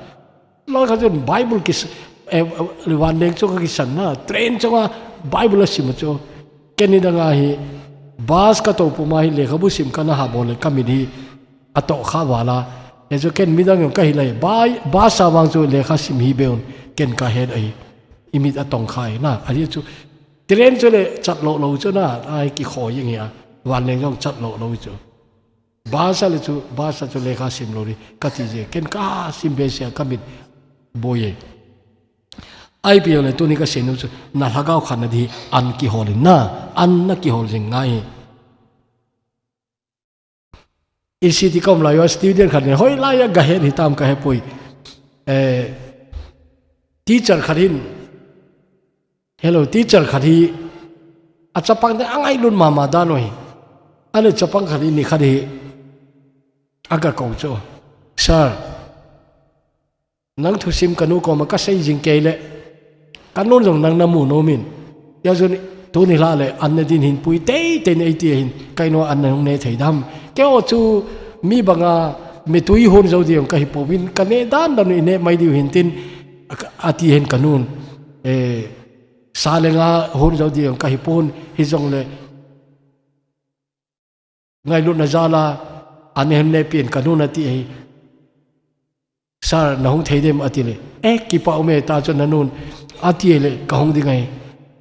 Loi khat chun Bible ki s-, eh, eh, vanleng chunga kisan na, train chunga Bible a sim chu. Ken ni danga hi, bus ka to puma hi lekhabu sim ka na ha bol le ka mit hi a to kha vala. E chu ken midang jong ka hi lai, bai, bus a vang chu lekha sim hi beun, ken ka het ahi. I mit a tong khai na, ahi chu. Train chu le chat lou lou chu na, ai ki kho jeng hi a, vanleng jong chat lou lou chu. Bus a le chu, bus a chu lekha sim lou ri, ka ti je, ken ka sim be sia ka mit boi e. Ai pi le tuni ka sei nu chu, na lhagao khat na di an kihol in na, an na kihol jing ngai. I si ti kom lai yo student khat ni, hoi lai ya ga het hi tam ka he poi. Eh, teacher khat hin, Hello, teacher khat hi, a chapang te a ngailut mama dan u hi. Ani chapang khat hi, ni khat hi, a ka ko chu. Sir, nang thusim ka nu koma ka sei jing kei le. Ka nun jong nang na mu nom in. Ya jun, tuni lha le, an ne din hin pui tei tei nei ti hin, ka inu an na hung ne thei dam. Kei o chu, mi banga, me tui hun jo di jong ka hi po vin, ka ne dan dan u i ne mai diu hin tin, a, a ti hin ka nun. Eh, Sa le nga hun jo di jong ka hi pon, hi jong le ngailutna jal a, an ne hon ne pen ka nun a ti ahi. Sir, na hung thei dem a ti le. Eh, kipa um e ta chu na nun a ti le ka hung ding ahi.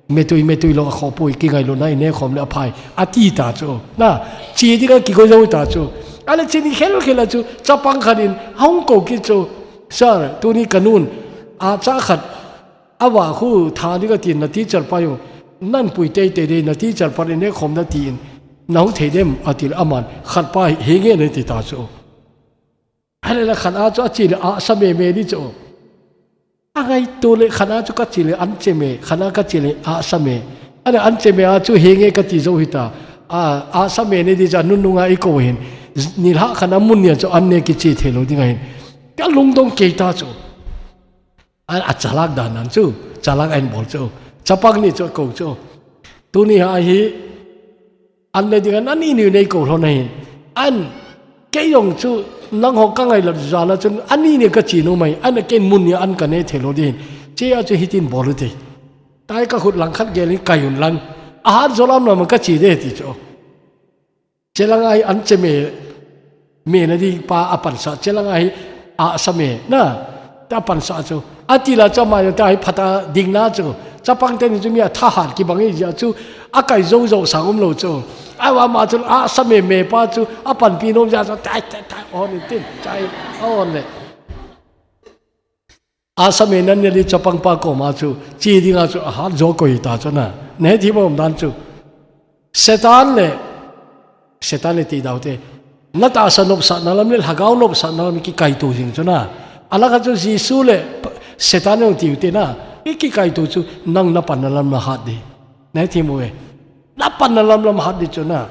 Me tui, me tui lou a kho poi, ki ngailutna i ne khom le a phai. A ti ta chu. Na, chi ding a ki ko jo ta chu. A le chi ni khel khel a chu, chapang khat in, hung ko ki chu. Sir, tuni ka nun, a cha khat, A va khu tha ding ka tin na teacher pa jong, nan pui tei tei dei na teacher pa in ne khom na tin, na hung thei dem a ti le aman, khat pa hi nge ne ti ta chu. A le la khat a chu a chi le a sa me me di chu. A ngai tu le khat a chu ka chi le an che me, khat a ka chi le a sa me. A le an che me a chu hi nge ka ti jo hi ta. A, a sa me ne di cha nun nunga i ko hin. Ni lha khat a mun nia chu an ne ki chi thei lou ding a hin. Ka lungdong kei ta chu. A, a chalak dan nan chu, chalak a hin bol chu. Chapang ni chu a ko chu. Tuni a hi, an le ding an, ani ni nei ko lhon ahin. An, kei jong chu, nang ho ka ngailut jal a chun, ani ni ka chi nom ahi, an ken mun ni an ka ne thei lou ding. Chi a chu hitin bol u te. Tai ka khut lang khat gel in kai un lang. A hat jo lam lam ka chi de ti chu. Che lang a hi an che me, me na di pa a pansa, che lang a hi a sa me, na, ta pansa chu. A ti la cha ma ta hi phat a ding na chu. Chapang te ni chu mi a tha hat ki bang i ja chu, a kai jo jo sang um lou chu. A va ma chu a sa me me pa chu, a pan pi nom ja chu, tai, tai, tai, on in tin, tai, on le. A sa me nan ne li chapang pa koma chu, chi ding a chu, a hat jo ko hi ta chu na. Ne thi bom dan chu. Satan le, Satan le ti dau te. Na ta sa nop sa na lam le, lhagao nop sa na lam ki kai tu jing chu na. A la ka chu Jesu le, Satan le ti u te na. I ki kai tu chu, nang na pan na lam na hat di. Ne thi mo e. Na pan na lam lam hat di chu na.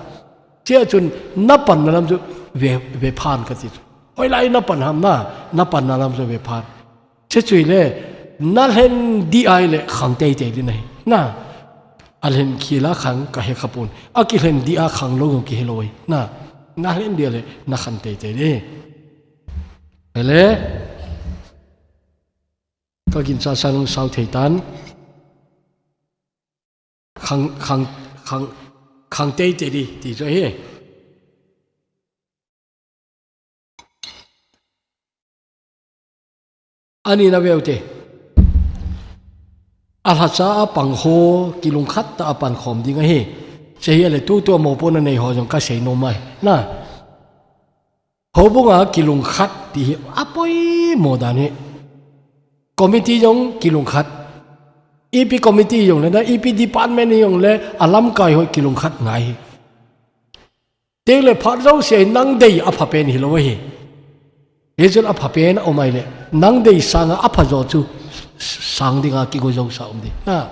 Chia chun, na pan na lam chu, ve, ve phan ka ti chu. Hoi lai na pan ham na, na pan na lam chu ve phan. Che chu i le, na lhen di ai le khang tei tei di nai. Na, a lhen khi la khang ka he kha pun. A ki lhen di a khang lou ki he lou ai. Na, na lhen di le, na khang tei tei di. Hele, ka gin cha sa nung sau thei tan. Khang, khang, khang, khang teitei di ti chu ahi. Ani na veu te. A lhacha a pang ho, kilungkhat tah a pankhom ding ahi. Hiche hi ale tutu a mopohna nei ho jong ka seinom ahi. Na. Houbung a kilungkhat ti hi apoimo dan ahi. Committee jong kilungkhat. Ipi committee jong le na, ipi department jong le, a lamkai ho kilungkhat ngai ahi. Teng le phat jouse nang dei aphapen hilou ahi. Hichun aphapen aum ahile, nang dei sanga aphajo chu sang dinga kigo josa um ding. Na,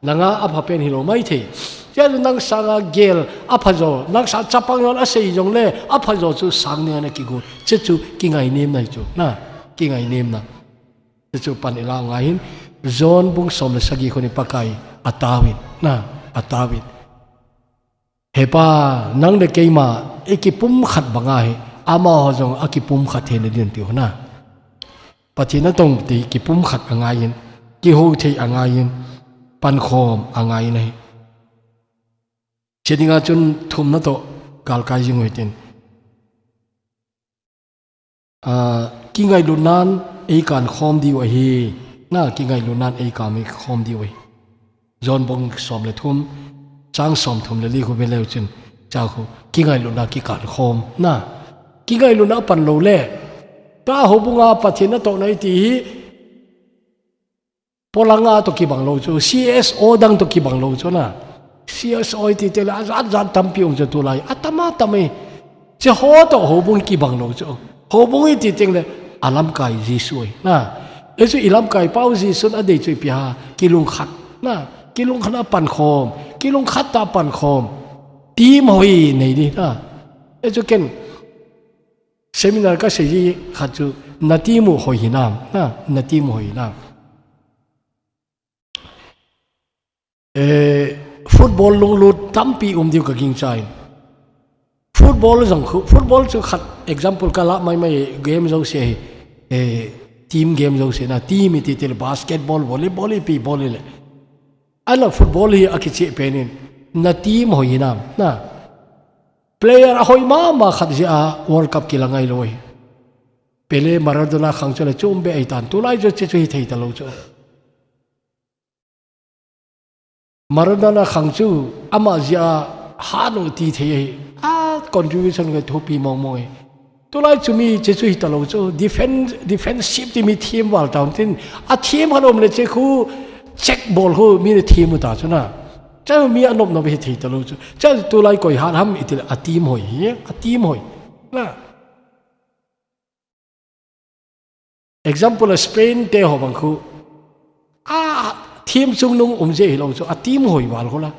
nanga aphapen hilou maithei. Hichun nang sanga gel aphajo, nang sa chapang jong asei jong le, aphajo chu sang dinga na kigo. Hiche chu kingainem na hi chu. Na, kingainem na. Hiche chu pan ilau ngai hin. John bung som le sagi khun in Pakai ataovin. Na, ataovin. He Pa, nang le keima, i kipumkhat banga hi, amaho jong a kipumkhat theina din ti hon a. Pathen natong ti kipumkhat angaiyin, kihou thei angaiyin, pankhom angaiyin ahi. Hiche dinga chun thumna toh galkai jing u hitin. A, kingailutnan eikan khom diu ahi. Na, kingailutnan eikan khom diu ahi. John bung som le thum, chang som thum le li khu ve leu chun, chang khu, kingailutna kikan khom. Na, kingailutna pan lou le. Tua houbunga Pathen natohna iti hi, Polanga toh kibang lou chu, C S O dang toh kibang lou chu na. C S O iti teng le ajat jat tampi um chu tulai. Atam atam e. Hiche ho toh houbung kibang lou chu. Houbung iti teng le alamkai Jesu ahi. Na. Hichu ilamkai pau Jesun adei chu ipi ham. Kilungkhat. Na. Kilungkhat a pankhom. Kilungkhat a pankhom. Team hoi nei di na. Hichu ken seminar kasei ji khat chu na team u hoi hinam. Na. Na team u hoi hinam. Eh, football lunglut tampi um diu ka gingchan. Football jong khu, football chu khat example ka la mai mai game jouse hi, eh, team game jouse na, team iti teng le basketball, volleyball, ipi ball le. Ahinla football hi akicheh pen in, na team hoi hinam, na. Player ahoi mama khat jeh a World Cup kila ngai lou hi. Pele, Maradona khang chu le chom be ahi tan. Tulai chu hiche chu hithei talou chu. Maradona khang chu ama jeh a hat u ti thei ahi. A contribution ka thupi mong mong ahi. Tulai chu mi hiche chu hitalou chu. Defense, defensive ti mi them val tauvin tin. A them khat um le hiche khu check ball khu mi le them u ta chu na. Hiche mi anop nop hithei talou chu. Hiche tulai koi hat ham iti le a team hoi hi. A team hoi. Na. Example a Spain te ho bang khu. A team chungnung um jeh hilou chu a team hoi val khu la.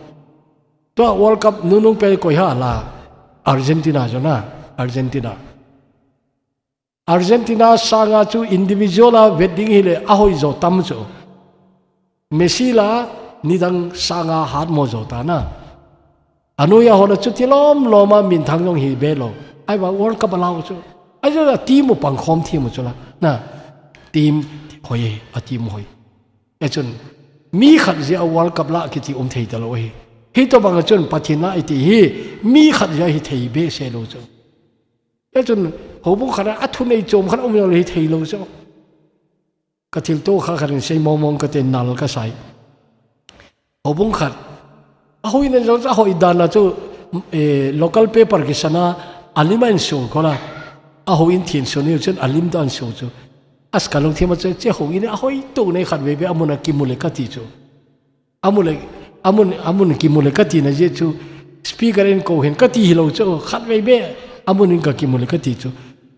Tua World Cup nunung pen koi ha la. Argentina chu na. Argentina. Argentina sanga chu individual a vet ding hile ahoi jo tam chu. Messi la nidang sanga hat mo jo ta na. Anoiya ho la chuti lom lom a minthang jong hi be lou. Ahivang World Cup a la u chu. Ajo la team u pangkhom team u chu la. Na. Team hoi, a team hoi. Hichun mi khat jeh a World Cup la kiti um thei talou hi. Hitobang a chun Pathen na iti hi mi khat jeh a hithei behseh lou chu. Hichun houbung khat a thunei chom khat um jong le hithei lou chu. Ka thilto kha khat in sei mong mong kate nal kasai. Houbung khat. Ahoi nan jong chu ahoi dan a chu, eh, local paper kisan a, alim a insung kho la. Ahoi in thin sun hiu chun alim dan sung chu. As ka lungthim a chu, hiche hoi in ahoi tou nei khat vei vei amun a kimu le kati chu. Amu le, amun, amun kimu le kati na jeh chu, speaker in kou hen kati hilou chu, khat vei vei, amun in ka kimu le kati chu.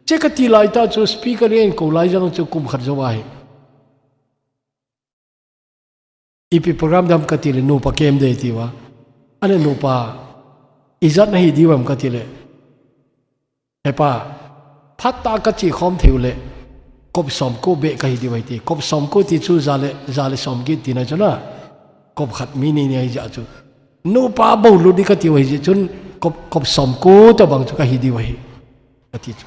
Hiche kati lai tah chu, speaker in kou lai jong chu kum khat jou ahi. Ipi program dam kati le nupa kem dei ti uva. Ahile nupa, ijat nahi diu vem kati le. He pa, phat tah a kache khom thei u le, kop som ko beh kahi diu ahi ti. Kop som ko ti chu ja le, ja le som get tina chu na. Kop khat mi ni ni ahi jeh chu. Nupa bou lut di kati u ahi jeh chun, kop, kop som ko tobang chu kahi diu ahi. Kati chu.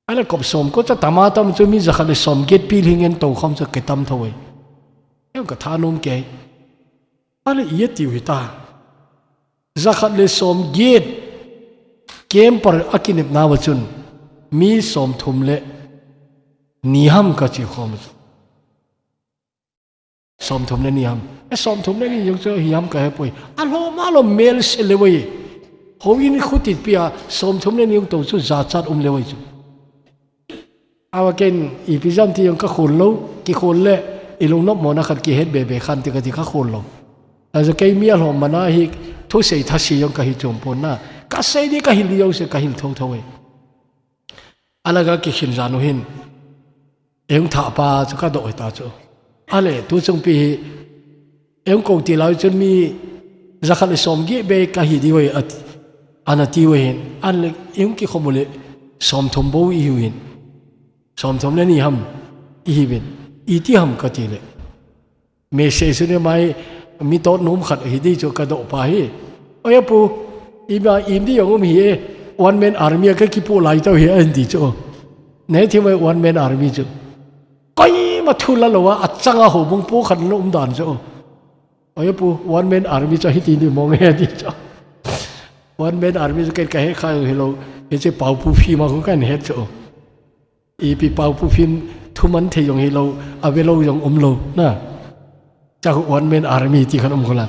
Ahile kop som ko chu tam a tam chu mi ja khat le som get pi lhing in tou khom chu kitam tho ahi. Em ka thanom kei. Ahile i tiu hita. Jakhat le somget camper a kinepna uva chun mi somthum le ni ham kache khom chu. Somthum le ni ham. E, somthum le ni jong chu hi ham kahepoi. Alhom alhom melse le uve. Houin khu tipi a somthum le ni jong tou chu jachat um le uve chu. Awa ken ipi jam ti jong kakhol lou, kikhol le ilung nopmona khat kihet bebe khan ti kati kakhol lou. Ajeh kei mi alhom mana hi thusei thase jong kahi chom pon na. Kasei di kahil di jouse kahil thotho e. Alaga kikhin jan u hin, eihung thahpa chu kadoh hita chu. Ale, tuchung pi hi, eihung kou ti lai chun mi jakhat le somget be kahi diu ahi, ati, ana tiu ahin. Ale, eihung kikhom u le somthum bou ihiu hin. Somthum le ni ham ihiuvin. Iti ham kati le. Message chu ni mai mi tot nom khat hi di chu kadoh pa hi. Oi apu, ima im di jong um hi e, one man army a kakipoh lai tau hi a hin ti chu. Nei thi mai one man army chu. Koima thu la lou a, achanga houbung po khat na um dan chu. Oi apu, one man army chu hiti ni mong e ti chu. One man army chu ken kahe kha hilou, hiche Paopu film a khu kahin het chu. Ipi Paopu film thuman thei jong hilou, avelou jong umlou, na. Chua one man army ti khan um khola.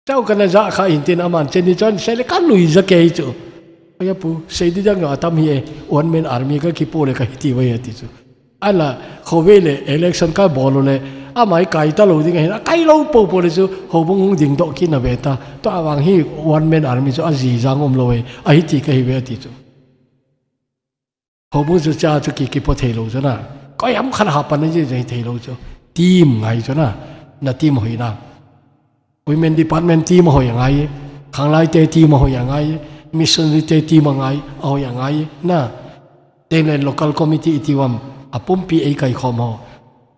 Chua kana ja kha intin aman cheni chun seile kanui ja kei chu. Oi apu, sei di jang atam hi e, one man army kakipoh le kahi ti uve ati chu. Ala, khovei le election kabol u le, amai kai talou ding ahin, akai lou popo le chu, houbung hung dingdoh kit na ve ta. Tua vang hi one man army chu ajijang umlou e, ahi ti kahi uve ati chu. Houbung chu cha chu ki, kipo thei lou chu na. Koi ham khat hapan na ji, ji thei lou chu. Team ngai chu na. Na team hoina. Women department team ahoi angai. Khanglai te team ahoi angai. Missionary te team angai, ahoi angai. Na. Teng le local committee iti uvam. Apumpi ei kaikhom ho.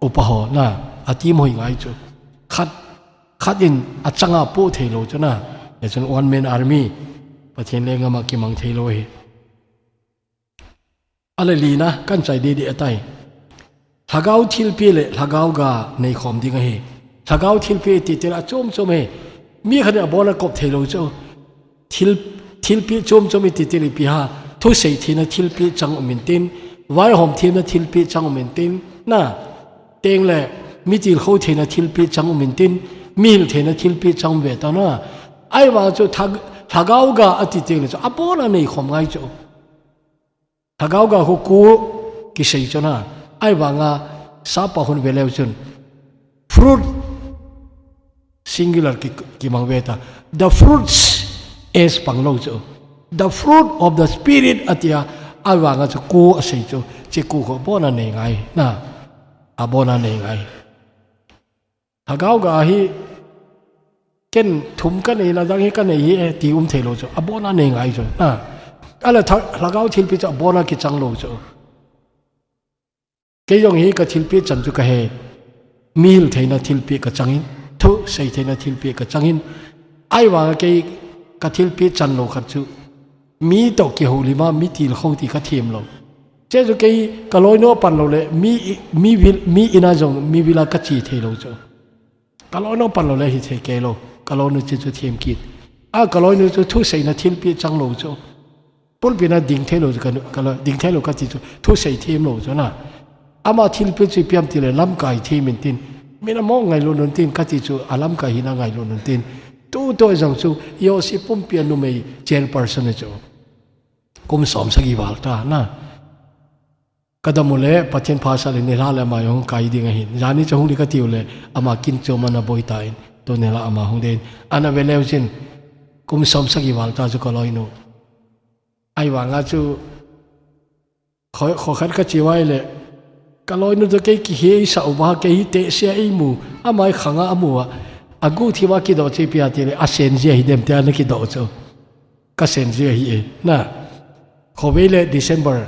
Upa ho. Na. A team hoi ngai chu. Khat, khat in achanga poh thei lou chu na. Hichun one man army. Pathen lenggam a kimang thei lou hi. Ale lina, kahin chai didi atai. Lhagao thilpeh le lhagao ga neikhom ding ahi. Lhagao thilpeh titi le achom chom ahi. Mi khat in abona kop thei lou chu. Thil, thilpeh chom chom i titi le ipi ham. Thusei theina thilpeh chang um intin. Vaihom theina thilpeh chang um intin. Na. Teng le mi tilkhou theina thilpeh chang um intin. Mi hil theina thilpeh chang um ve ta na. Ahivang chu lhag-, lhagao ga ati teng le chu. Abona neikhom ngai chu. Lhagao ga khu ko kisei chu na, ahivanga sapa hon ve leu chun. Fruit singular ki, kimang ve ta. The fruits is pang lou chu. The fruit of the Spirit atia, ahivanga chu ko asei chu. Hiche ko khu abona nei ngai na. Abona nei ngai. Lhagao ga hi ken thum kanei na dang hi kanei hi e ti um thei lou chu. Abona nei ngai chu. Na. Ala tha-, lhagao thilpeh chu abona kichang lou chu. Kei jong hi ka thilpeh chan chu kahe. Mi hil theina thilpeh kachang in. Thusei theina thilpeh kachang in. Ahivanga kei ka thilpeh chan lou khat chu. Mi toh kihoulim a, mi tilkhou ti kathem lou. Hiche chu kei kaloinu apan lou le, mi, mi vil, mi in a jong, mi vil a kache thei lou chu. Kaloinu apan lou le hithei kei lou. Kaloinu chu chu them kit. A kaloinu chu thuseina thilpeh chang lou chu. Pulpit na ding thei lou chu ka, kalo, ding thei lou kati chu. Thusei them lou chu na. Ama thilpeh chu ipi ham ti le lamkai them intin. Min amo ngailut un tin kati chu alamkai hina ngailut un tin. Tutua jong chu E O C pumpi a numei chairperson chu. Kum som sagi val ta na. Kadam u le Pathen phasah le nilhah le ama jong kai ding ahin. Jani chu hung ding kati u le ama kin chu ama na boi ta in. Tu nilhah ama hung ding. Ana ve leu chun kum som sagi val ta chu kaloinu. Ahivanga chu Kho, kho khat kache uva ahile, kaloinu chu kei kihe eisah uva, kei hi tehse a eimu, ama hi khanga amu a, aguhthim a kidoh chu ipi ham tile, asen jia hidem tia ana kidoh chu. Kasen jia ahi e, na. Khovei le December,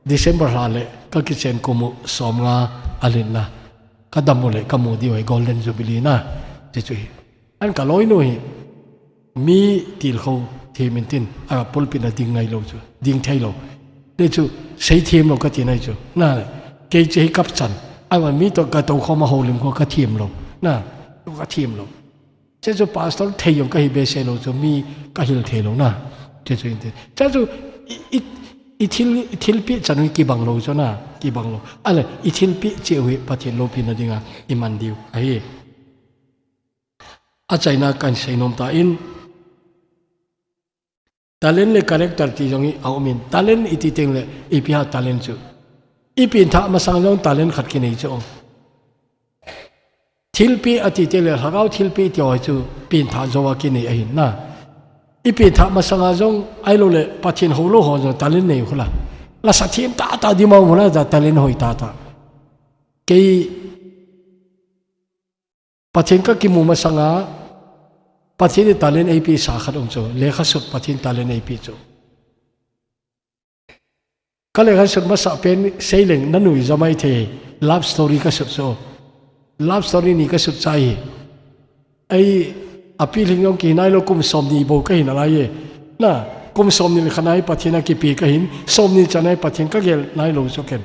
December lha le, kakichen kum u somnga alhin na. Kadam u le, kamu diu ahi Golden Jubilee na. Ti chu hi. An kaloinu hi, mi tilkhou them intin, a pulpit na ding ngai lou chu, ding thei lou. Ti chu, sei them lou kati nai chu, na, kei chu hi kapchan, ahivang mi toh katou khom a houlim khu kathem lou, na, kathem lou. Hichu pastor thei jong kahi behseh lou chu, mi kahil thei lou na. Hichu inte. Hichu i, i, i thil, i thilpeh chan u kibang lou chu na, kibang lou. Ale, i thilpeh cheh u hi Pathen loupina dinga i man diu ahi. Achaina kahin seinom tan, talent le character ti jong hi aumin, talent iti teng le, ipi ham talent chu. I pengthah masang jong talent khat kinei chu. Thilpeh ati teng le, lhagao thilpeh ti ho chu, pengthah jouva kinei ahin na. I pengthah masanga jong, ahilou le, Pathen hou lou ho jong talent nei u hula. Lasa them tahtah ding ma um hula, talent hoi tahtah. Kei Pathen kakimu masanga, Pathen in talent eipeh sa khat um chu, lekha sut Pathen talent eipeh chu. Ka lekha sut masa pen seileng na nui jomai thei, love story ka sut chu. Love story ni ka sut chai. Ei, a pilhing jong kihi nailou kum somni bou kahi nalai e. Na, kum somni le khat a hi Pathen a kipe kahin, somni chan a hi Pathen kagel nailou chu ken.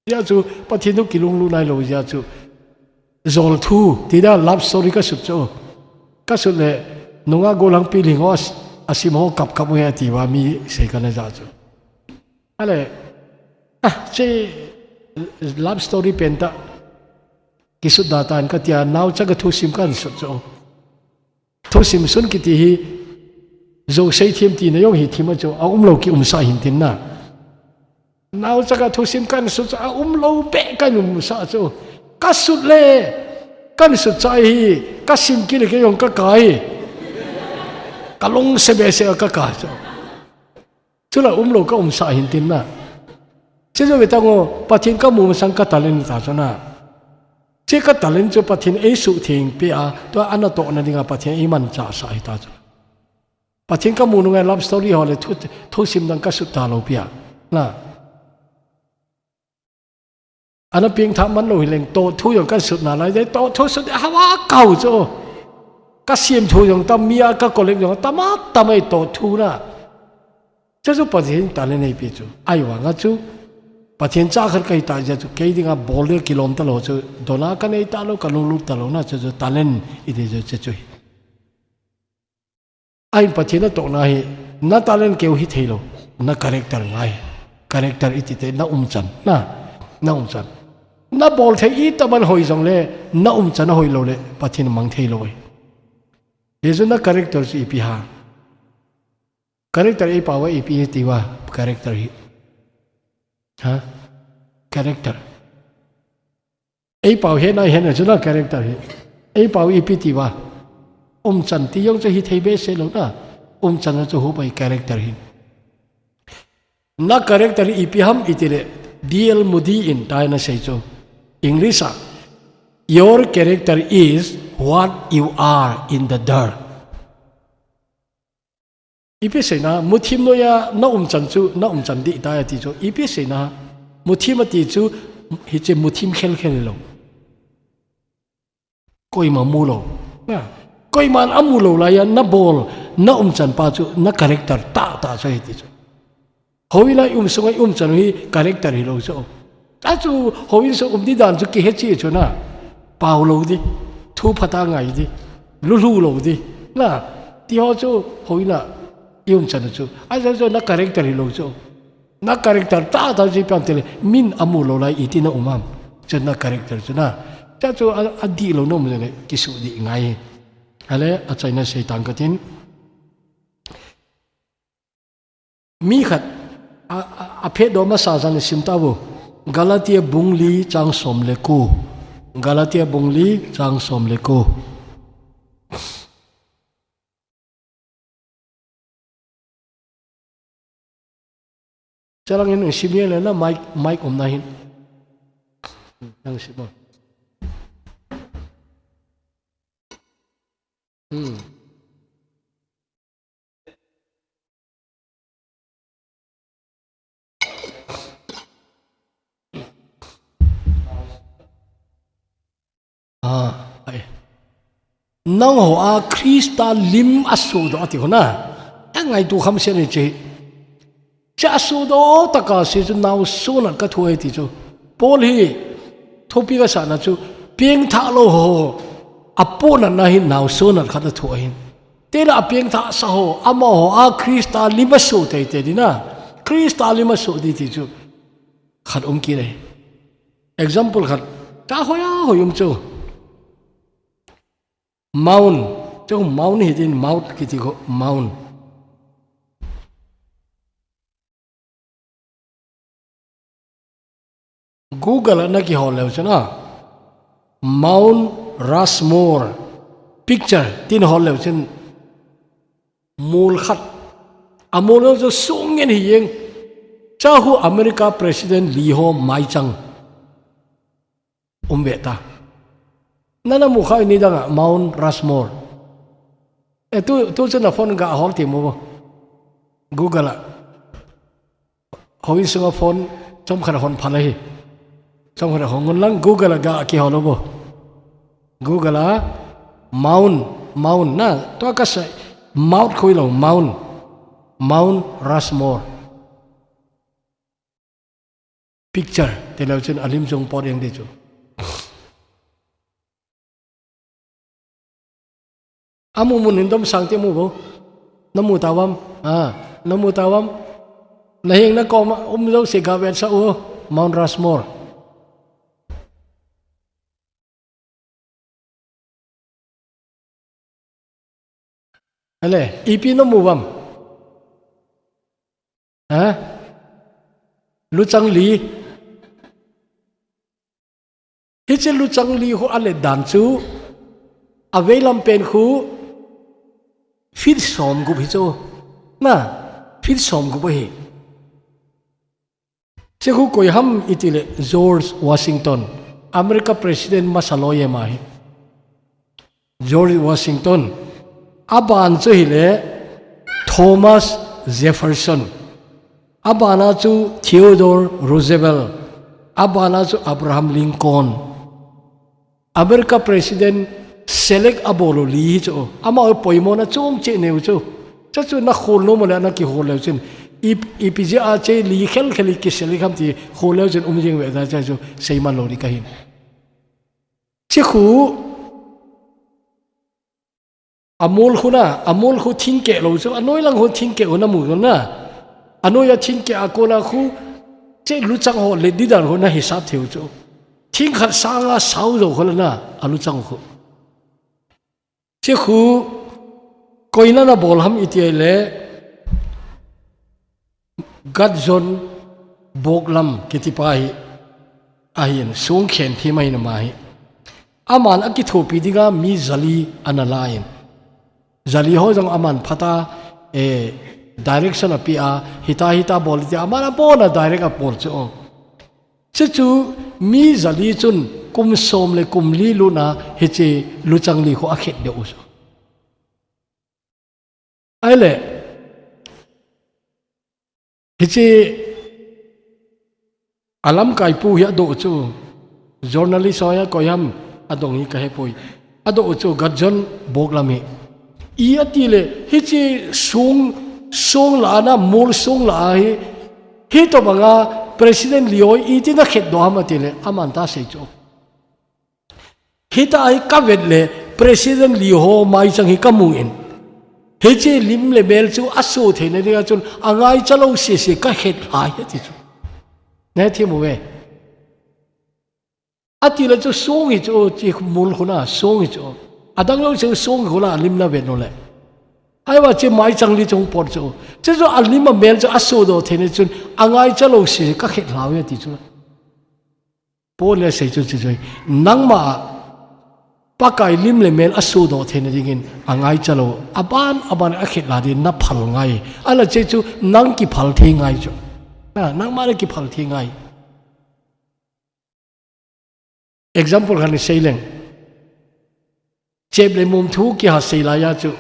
Hijeh chun Pathen thu kilunglut nailou jeh chun. Jol thu, ti dan love story ka sut chu. Ka sut le, nungah gollhang pilhing ho as-, asim ho kap kap u ahi atiuva mi sei kana ja chu. Ale, ah, hiche love story pentah kisut da tan katia, naocha ka thusim kan sut chu. Thusim sun kiti hi, jou seithem tina jong hi thim a chu, aumlou kiumsah hin tin na. Naocha ka thusim kan sut chu, aumlou beh kan umsah chu. Ka sut le, kan sut chai hi, ka sim kit le kei jong ka kai. Ka lungset behseh a ka kai chu. Chule umlou ka umsah hin tin na. Hiche chu ve tang o, Pathen kamu masang ka talent ta chu na. Hiche ka talent chu Pathen in eisuhtheng peh a, tua anatohna dinga Pathen in eimanchah sah ahi ta chu. Pathen kamu nunga love story ho le thu, thusim dang ka sut talou pi a. Na. Ana pengthah man lou hileng, toh thu jong kan sut nalai, toh thu sut ding hava kau chu. Ka sim thu jong tam, mi a ka collect jong tam a tam a, toh thu na. Hiche chu Pathen in talent eipeh chu. Ahivanga chu, Pathen cha khat kahi ta jeh chu, kei dinga bol ding kilom talou chu, dona ka nei talou, ka lunglut talou na, hiche chu talent iti chu hiche chu hi. Ahin Pathen natohna hi, na talent keu hithei lou, na character ngai. Character iti te, na umchan, na, na umchan. Na bol thei itobang hoi jongle, na umchan ahoi lou le, Pathen mang thei lou ahi. Hichu na character chu ipi ham. Character eipao a ipi iti uva, character hi. Ha? Character. Eipao hetna hetna chu na character hi. Eipao ipi ti uva. Umchan ti jong chu hithei behseh lou na. Umchan chu hupai character hi. Na character hi ipi ham iti le D L Moody in tua ana sei chu. English a. Your character is what you are in the dark. Ipi seina, muthim noiya na umchan chu, na umchan ding tai ati chu. Ipi seina, muthim ati chu, hiche muthim khel khel lou. Koima mulou. Na, koiman amulou laiya na bol, na umchan pa chu, na character tahtah chu ahi ti chu. Houin a i um sunga i umchan u hi character hilou chu. Achu houin sung um ding dan chu kihe cheh chu na. Pao lou ding, thu phatah ngai ding, lulhu lou ding. Na, ti ho chu houin a i umchan u chu. Ajeh chu na character hilou chu. Na character tahtah chu ipi ham tile, min amulou lai iti na um ham. Chu na character chu na. Chuchu a, adihlou na um le, kisuhdih ngai. Ale, achaina sei tang katin. Mi khat, a, a, aphetdoh masa chan sim tauvo. Galatia bung li chang som le ko. Galatia bung li chang som le ko. Chalang in sim le na mic, mic umna hin. Nang sim mo. Hmm. Ah, ai. Nangho a Christa lim asohdoh ati ho na. Angaito kham se ni che. Hiche asohdoh tah a se chu naosen a ka thu ahi ti chu. Paul hi thupi kasahna chu pengthah lou ho. Apohnatna hin naoso nat khat athoh ahin. Tela apengthahsa ho, amaho a Christa lim aso teitei ding a. Christa lim aso ding ti chu khat um kit ahi. Example khat, cha hoiya hoi um chu. Mount, chu Mount hi ding, Mount kiti kho, Mount. Google a nakihol leu chun a, Mount Rushmore picture tin hol leu chun mol khat. Amol leu chu song ngen hi jeng. Cha hu America President li ho maichang. Um ve ta. Nana mu kha nidang a Mount Rushmore. E tu, tu chun na phone ga hol ti mu bo. Google a. Hoi sunga phone chomkhat hon phala hi. Chomkhat hon ngun lang Google a ga kihol bo. Google a Mount, Mount na, tua ka sa, Mount koi lo, Mount, Mount Rushmore. Picture, ti leu chun alim jong pot jeng ding chu. Amu mun hin domsang ti mu bo. Na mu tauvam. A, na mu tauvam. Na heng na kom a um jouse ga vetsah u. Mount Rushmore. Ale, ipi na mu uvam? Ha? Luchang li. Hiche luchang li khu alet dan chu, aveilam pen khu feet som gup hi chu. Na, feet som gup ahi. Hiche khu koi ham iti le George Washington, America President masa loi e ama hi. George Washington, aban chu hile Thomas Jefferson, abana chu Theodore Roosevelt, abana chu Abraham Lincoln. America President select abol u li hi chu, amaho poimona chom cheh neu chu. Chuchu na khol nom le na kihol leu chun, i, ipi jeh a hiche li khel khel hi kiselect ham ti khol leu chun um jeng ve ta chu seiman lou ding kahin. Hiche khu, amol khu na, amol khu thingkeh lou chu, anoi lang khu thingkeh u na mu chu na. Anoi a thingkeh a kona khu, hiche luchang ho let ding dan khu na hisap thei u chu. Thing khat sanga sao jou khu la na, aluchang khu. Hiche khu, koiyin ana bol ham iti le, Gudson Borglum kiti pa hi, ahin, song khen them ahin ama hi. Aman akithopi dinga mi jali ana la in. Jali ho jong aman phatah a, eh, direction apeh a, hita hita bol ti aman abona direct abol chu. Chuchu mi jali chun kum som le kum li lutna hiche luchang li khu akhet deh u chu. Ahile, hiche alamkaipu hi adoh chu, journalist ho a koi ham adong hi kahepoi. Adoh chu Gudson Borglum hi. I ati le, hiche song, song la a na, mol song la a hi, hitobanga President li ho iti na khetdoh ham ati le, aman ta sei chu. Hita hi kavet le President li ho maichang hi kamu in. Hiche lim le mel chu aso theina dinga chun angaicha lou sese kahet lhai ati chu. Nahethem uve. Ati le chu song hi chu, hiche mol khu na song hi chu. Adang lou chu song khu la lim na vet u le. Ahivang hiche maichang li chu pot chu. Hiche chu alim amel chu asodoh theina chun angaicha lou sese kahet lhai ati chu. Paul in asei chu hiche chu, nangma a Pakai lim le mel asodoh theina dingin angaicha lou, aban aban akhet lhai ding na phal ngai. Ahile hiche chu nang kiphal thei ngai chu. Na, nangma na kiphal thei ngai. Example khat ni sei leng. Chep le mum thu kiha sei laiya chu.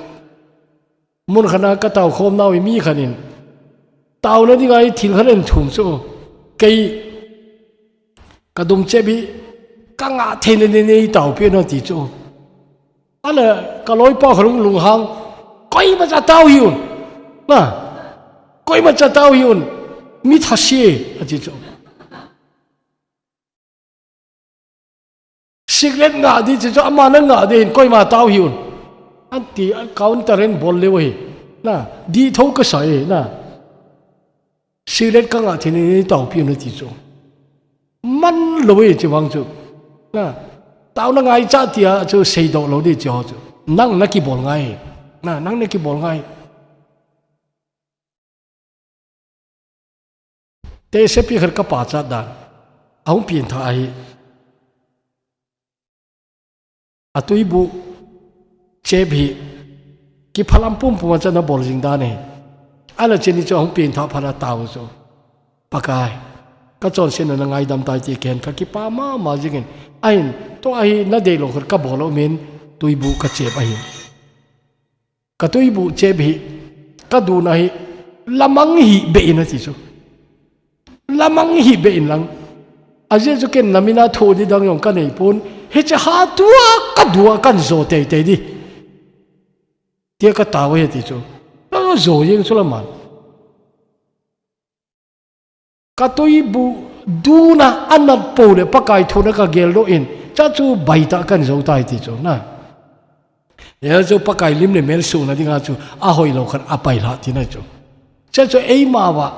Mun khat a katao khom nau hi mi khat in. Taona dinga hi thil khat ahin thum chu. Kei kadum chep hi kangah theina nei nei taopi un ati chu. Ahile kaloipa khat lunghang. Koimacha tao hih un. Na. Koimacha tao hih un. Mi thase ati chu. Cigarette ngah di chi chu ama na ngah di hin koima tao hih un. Anti a counter in bol leu hi. Na, di tho ka sa e, na. Cigarette ka ngah thei ni tao pi un ti chu. Man lo e chi vang chu. Na, tao na ngai cha tia chu seidoh lo di chi ho chu. Nang na kibol ngai. Na, nang na kibol ngai. Te sepi khat ka pachat dan. Ahung pengthah ahi. A tuibuh chep hi. Kiphalam pumpum a chan a bol jing dan ahi. Ala cheni chu ahung pengthah phat a tao chu. Pakai. Ka chonsetna na ngaidam tai ti ken ka kipa mama jingin. Ahin, tua hi na deilou khat ka bol u min tuibuh ka chep ahi. Ka tuibuh chep hi, ka duna hi, lamang hih beh in ati chu. Lamang hih beh in lang. Ajeh chu ken na mina thu di dang jong ka nei pon, hiche ha tua ka dua kan jo teitei di. Tia ka tao hi ati chu. Ka jo jeng chu laman. Ka tuibuh duna a nat pou le Pakai thuna ka geldoh in, cha chu baitah kan jo tai ti chu na. Hia chu Pakai lim le mel suhna dinga chu a hoilou khat a pailhah tina chu. Cha chu eima uva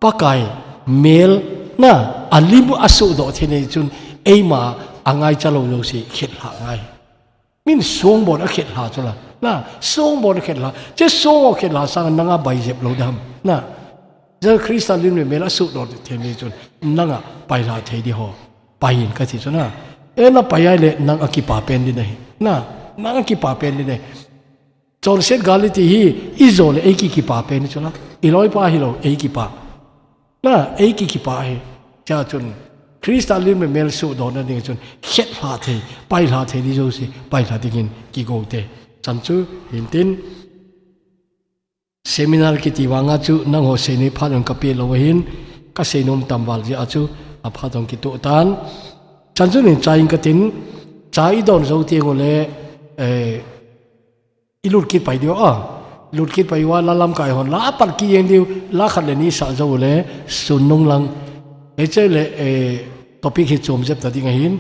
Pakai mel na a lim a suhdoh thei nei chun eima a ngaicha lou jouse khetlhah ngai. Min songbon a khetlha chu la. Na, songbon a khetlha. Che song a khetlha sang nanga bai jep lou dam. Na, Jesu Christa lim le mel a suhdoh thei ni chun nanga pailha thei di ho. Pai in ka ti chu na. E na pai ai le nang a kipa pen di nahi. Na, nang a kipa pen di nahi. Chonset gal i ti hi, i jo le ei ki kipa pen chu la. I loipa hilou, ei kipa. Na, ei ki kipa hi. Cha chun, Christa lim le mel suhdohna ding chun, khetlha thei, pailha thei di jouse, pailha dingin kigo te. Chan chu, hintin, seminar kiti vanga chu, nangho seini phat jong ka pe lou ahin, ka seinom tam val jeh a chu, a phat jong kitoh tan. Chan chu nin cha in ka tin, cha i don jou teng ule, eh, I lut kit pai diu a. Lut kit pai uva la lamkai hon la apat kit jeng diu, la khat le ni sa jou le sun nung lang. Hiche le, eh, topic hi chom jep ta ding ahin.